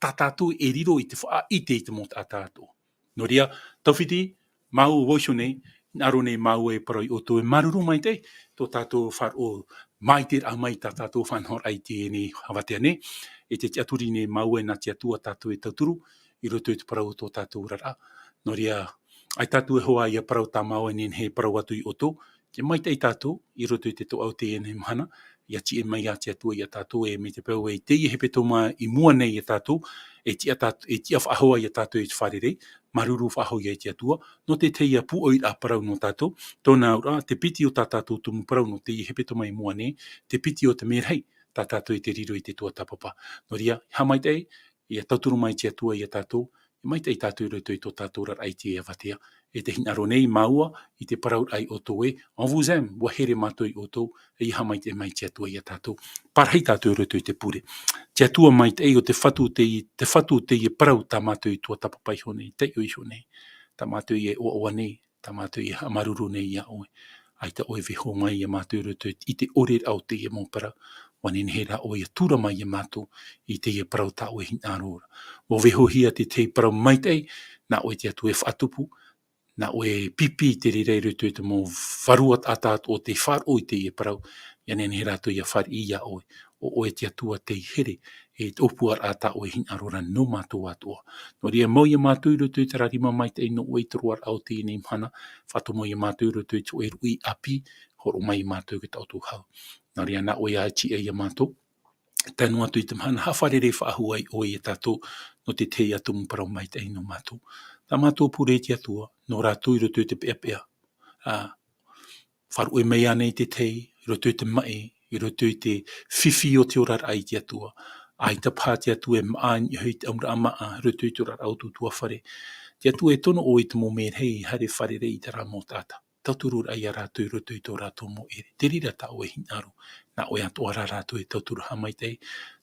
tā tātou e riro i te faʻaʻite i te mau taʻata atoʻa. Nō reira, Taufiti, māua vau iho nei, hinaʻaro nei māua e parau ia ʻoutou ē māuruuru maitaʻi, tō tātou faʻaroʻo maitaʻi mai tā tātou faʻanahoraʻa i teie nei avatea nei, e te tiʻaturi nei māua ē nā te Atua tātou e tauturu, i roto i te parau o tō tātou oraraʻa. Nō reira, ʻaita atu e hoa ia parau tā māua e nehenehe e parau atu ia ʻoutou, tē maitaʻi tātou, i roto i te toʻa o teie nei mahana, ʻia tiʻa mai ā te Atua ia tātou, e mai te peu ē i teie hepetoma i mua nei ia tātou, e tiʻa tātou, e tiʻa faʻahou ia tātou i te fārerei, māuruuru faʻahou ia i te Atua, nō te tahi ia pūʻoiraʻa parau nō tātou, tōna auraʻa, te piti o tā tātou tumu parau nō teie hepetoma i mua nei, te piti o te merahi, tā tātou i te riro i te tuatāpapa. Nō reira, haʻamaitaʻi, ʻia tauturu mai te Atua ia tātou, e maitaʻi tātou i roto i tō tātou oraraʻa i teie avatea. E te hinaʻaro nei māua, i te parauraʻa ia ʻoutou ē, on vous aime, ʻua here mātou ia ʻoutou, e ʻia haʻamaitaʻi mai te Atua ia tātou. Parahi tātou i roto i te pure. Te Atua maitaʻi, ʻo te Fatu te, te Fatu teie parau tā mātou i tuatāpapa iho nei, taiʻo iho nei. Tā mātou e ʻoaʻoa nei, tā mātou e haʻamāuruuru nei ia ʻoe. ʻAita ʻoe e vaiiho mai ia mātou i roto i te ʻoreraʻa o teie mau parau. ʻUa nehenehe rā ʻoe ʻia tura mai ia mātou i teie parau tā ʻoe e hinaʻaro ra. ʻUa vaiihohia te tahi parau maitaʻi, nā ʻoe te Atua e faʻatupu, nā ʻoe e pipi i te reira i roto i te mau vārua taʻata atoʻa tē faʻaroʻo i teie parau, ʻia nehenehe rātou ʻia fāriʻi ia ʻoe. ʻO ʻoe te Atua tei here, e te ʻōpuaraʻa tā ʻoe e hinaʻaro ra nō mātou atoʻa. Nō reira, mau ia mātou i roto i terā rima maitaʻi nō ʻoe i te roaraʻa o teie nei mahana, faʻatomo ia mātou i roto i te hōʻē ruʻi ʻāpī, hōroʻa mai ia mātou i tā ʻoutou hau. Nō reira, nā ʻoe e tiʻa ia mātou, tae noa atu i te mahana, haʻafārerei faʻahou ai ʻoe ia tātou, nō te tahi atu mau parau maitaʻi nō mātou. Tā mātou pure te Atua, nō rātou i roto i te peʻapeʻa, ā, faʻaruʻe mai ānei te tahi, i roto i te maʻi, i roto i te fifi o te oraraʻa i te Atua. ʻAita paha te Atua e maʻa i niʻa i te ʻamuraʻa māʻa, i roto i te oraraʻa o tō ʻoutou fare. Te Atua e tono ʻoe i te mau merahi, haere fārerei i terā mau taʻata. Tauturu ra ia rātou i roto i tō rātou mau ʻere. Te reira tā ʻoe e hinaʻaro, nā ʻoe atoʻa rā rātou e tauturu haʻamaitaʻi,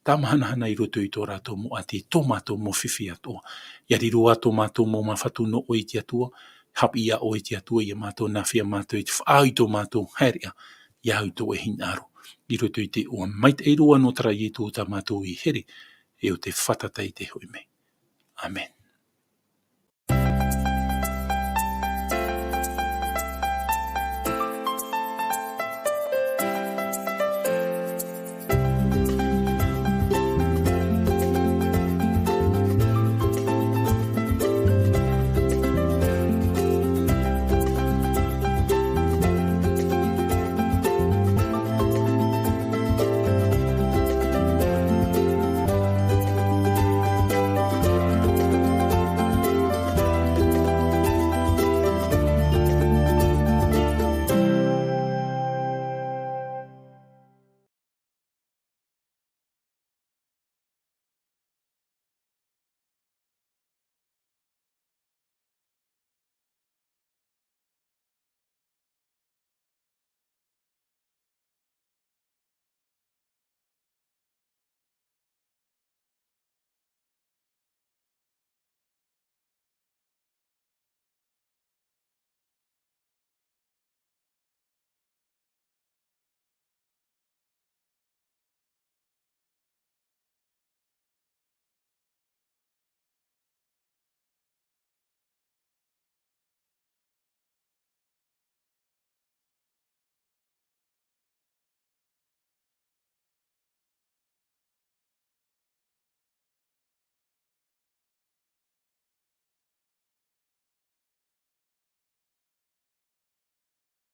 tāmahanahana i roto i tō rātou mau ʻati, tō mātou mau fifi atoʻa. ʻIa riro ā tō mātou mau māfatu nō ʻoe te Atua, haʻapiʻi ia ʻoe te Atua ia mātou, nāfea mātou i te faʻaau i tō mātou haereʻa, ʻia au i tō ʻoe hinaʻaro. I roto i te iʻoa maitaʻi roa nō terā Ietu tā mātou i here, e ʻo te fātata i te hoʻi mai. ʻĀmene.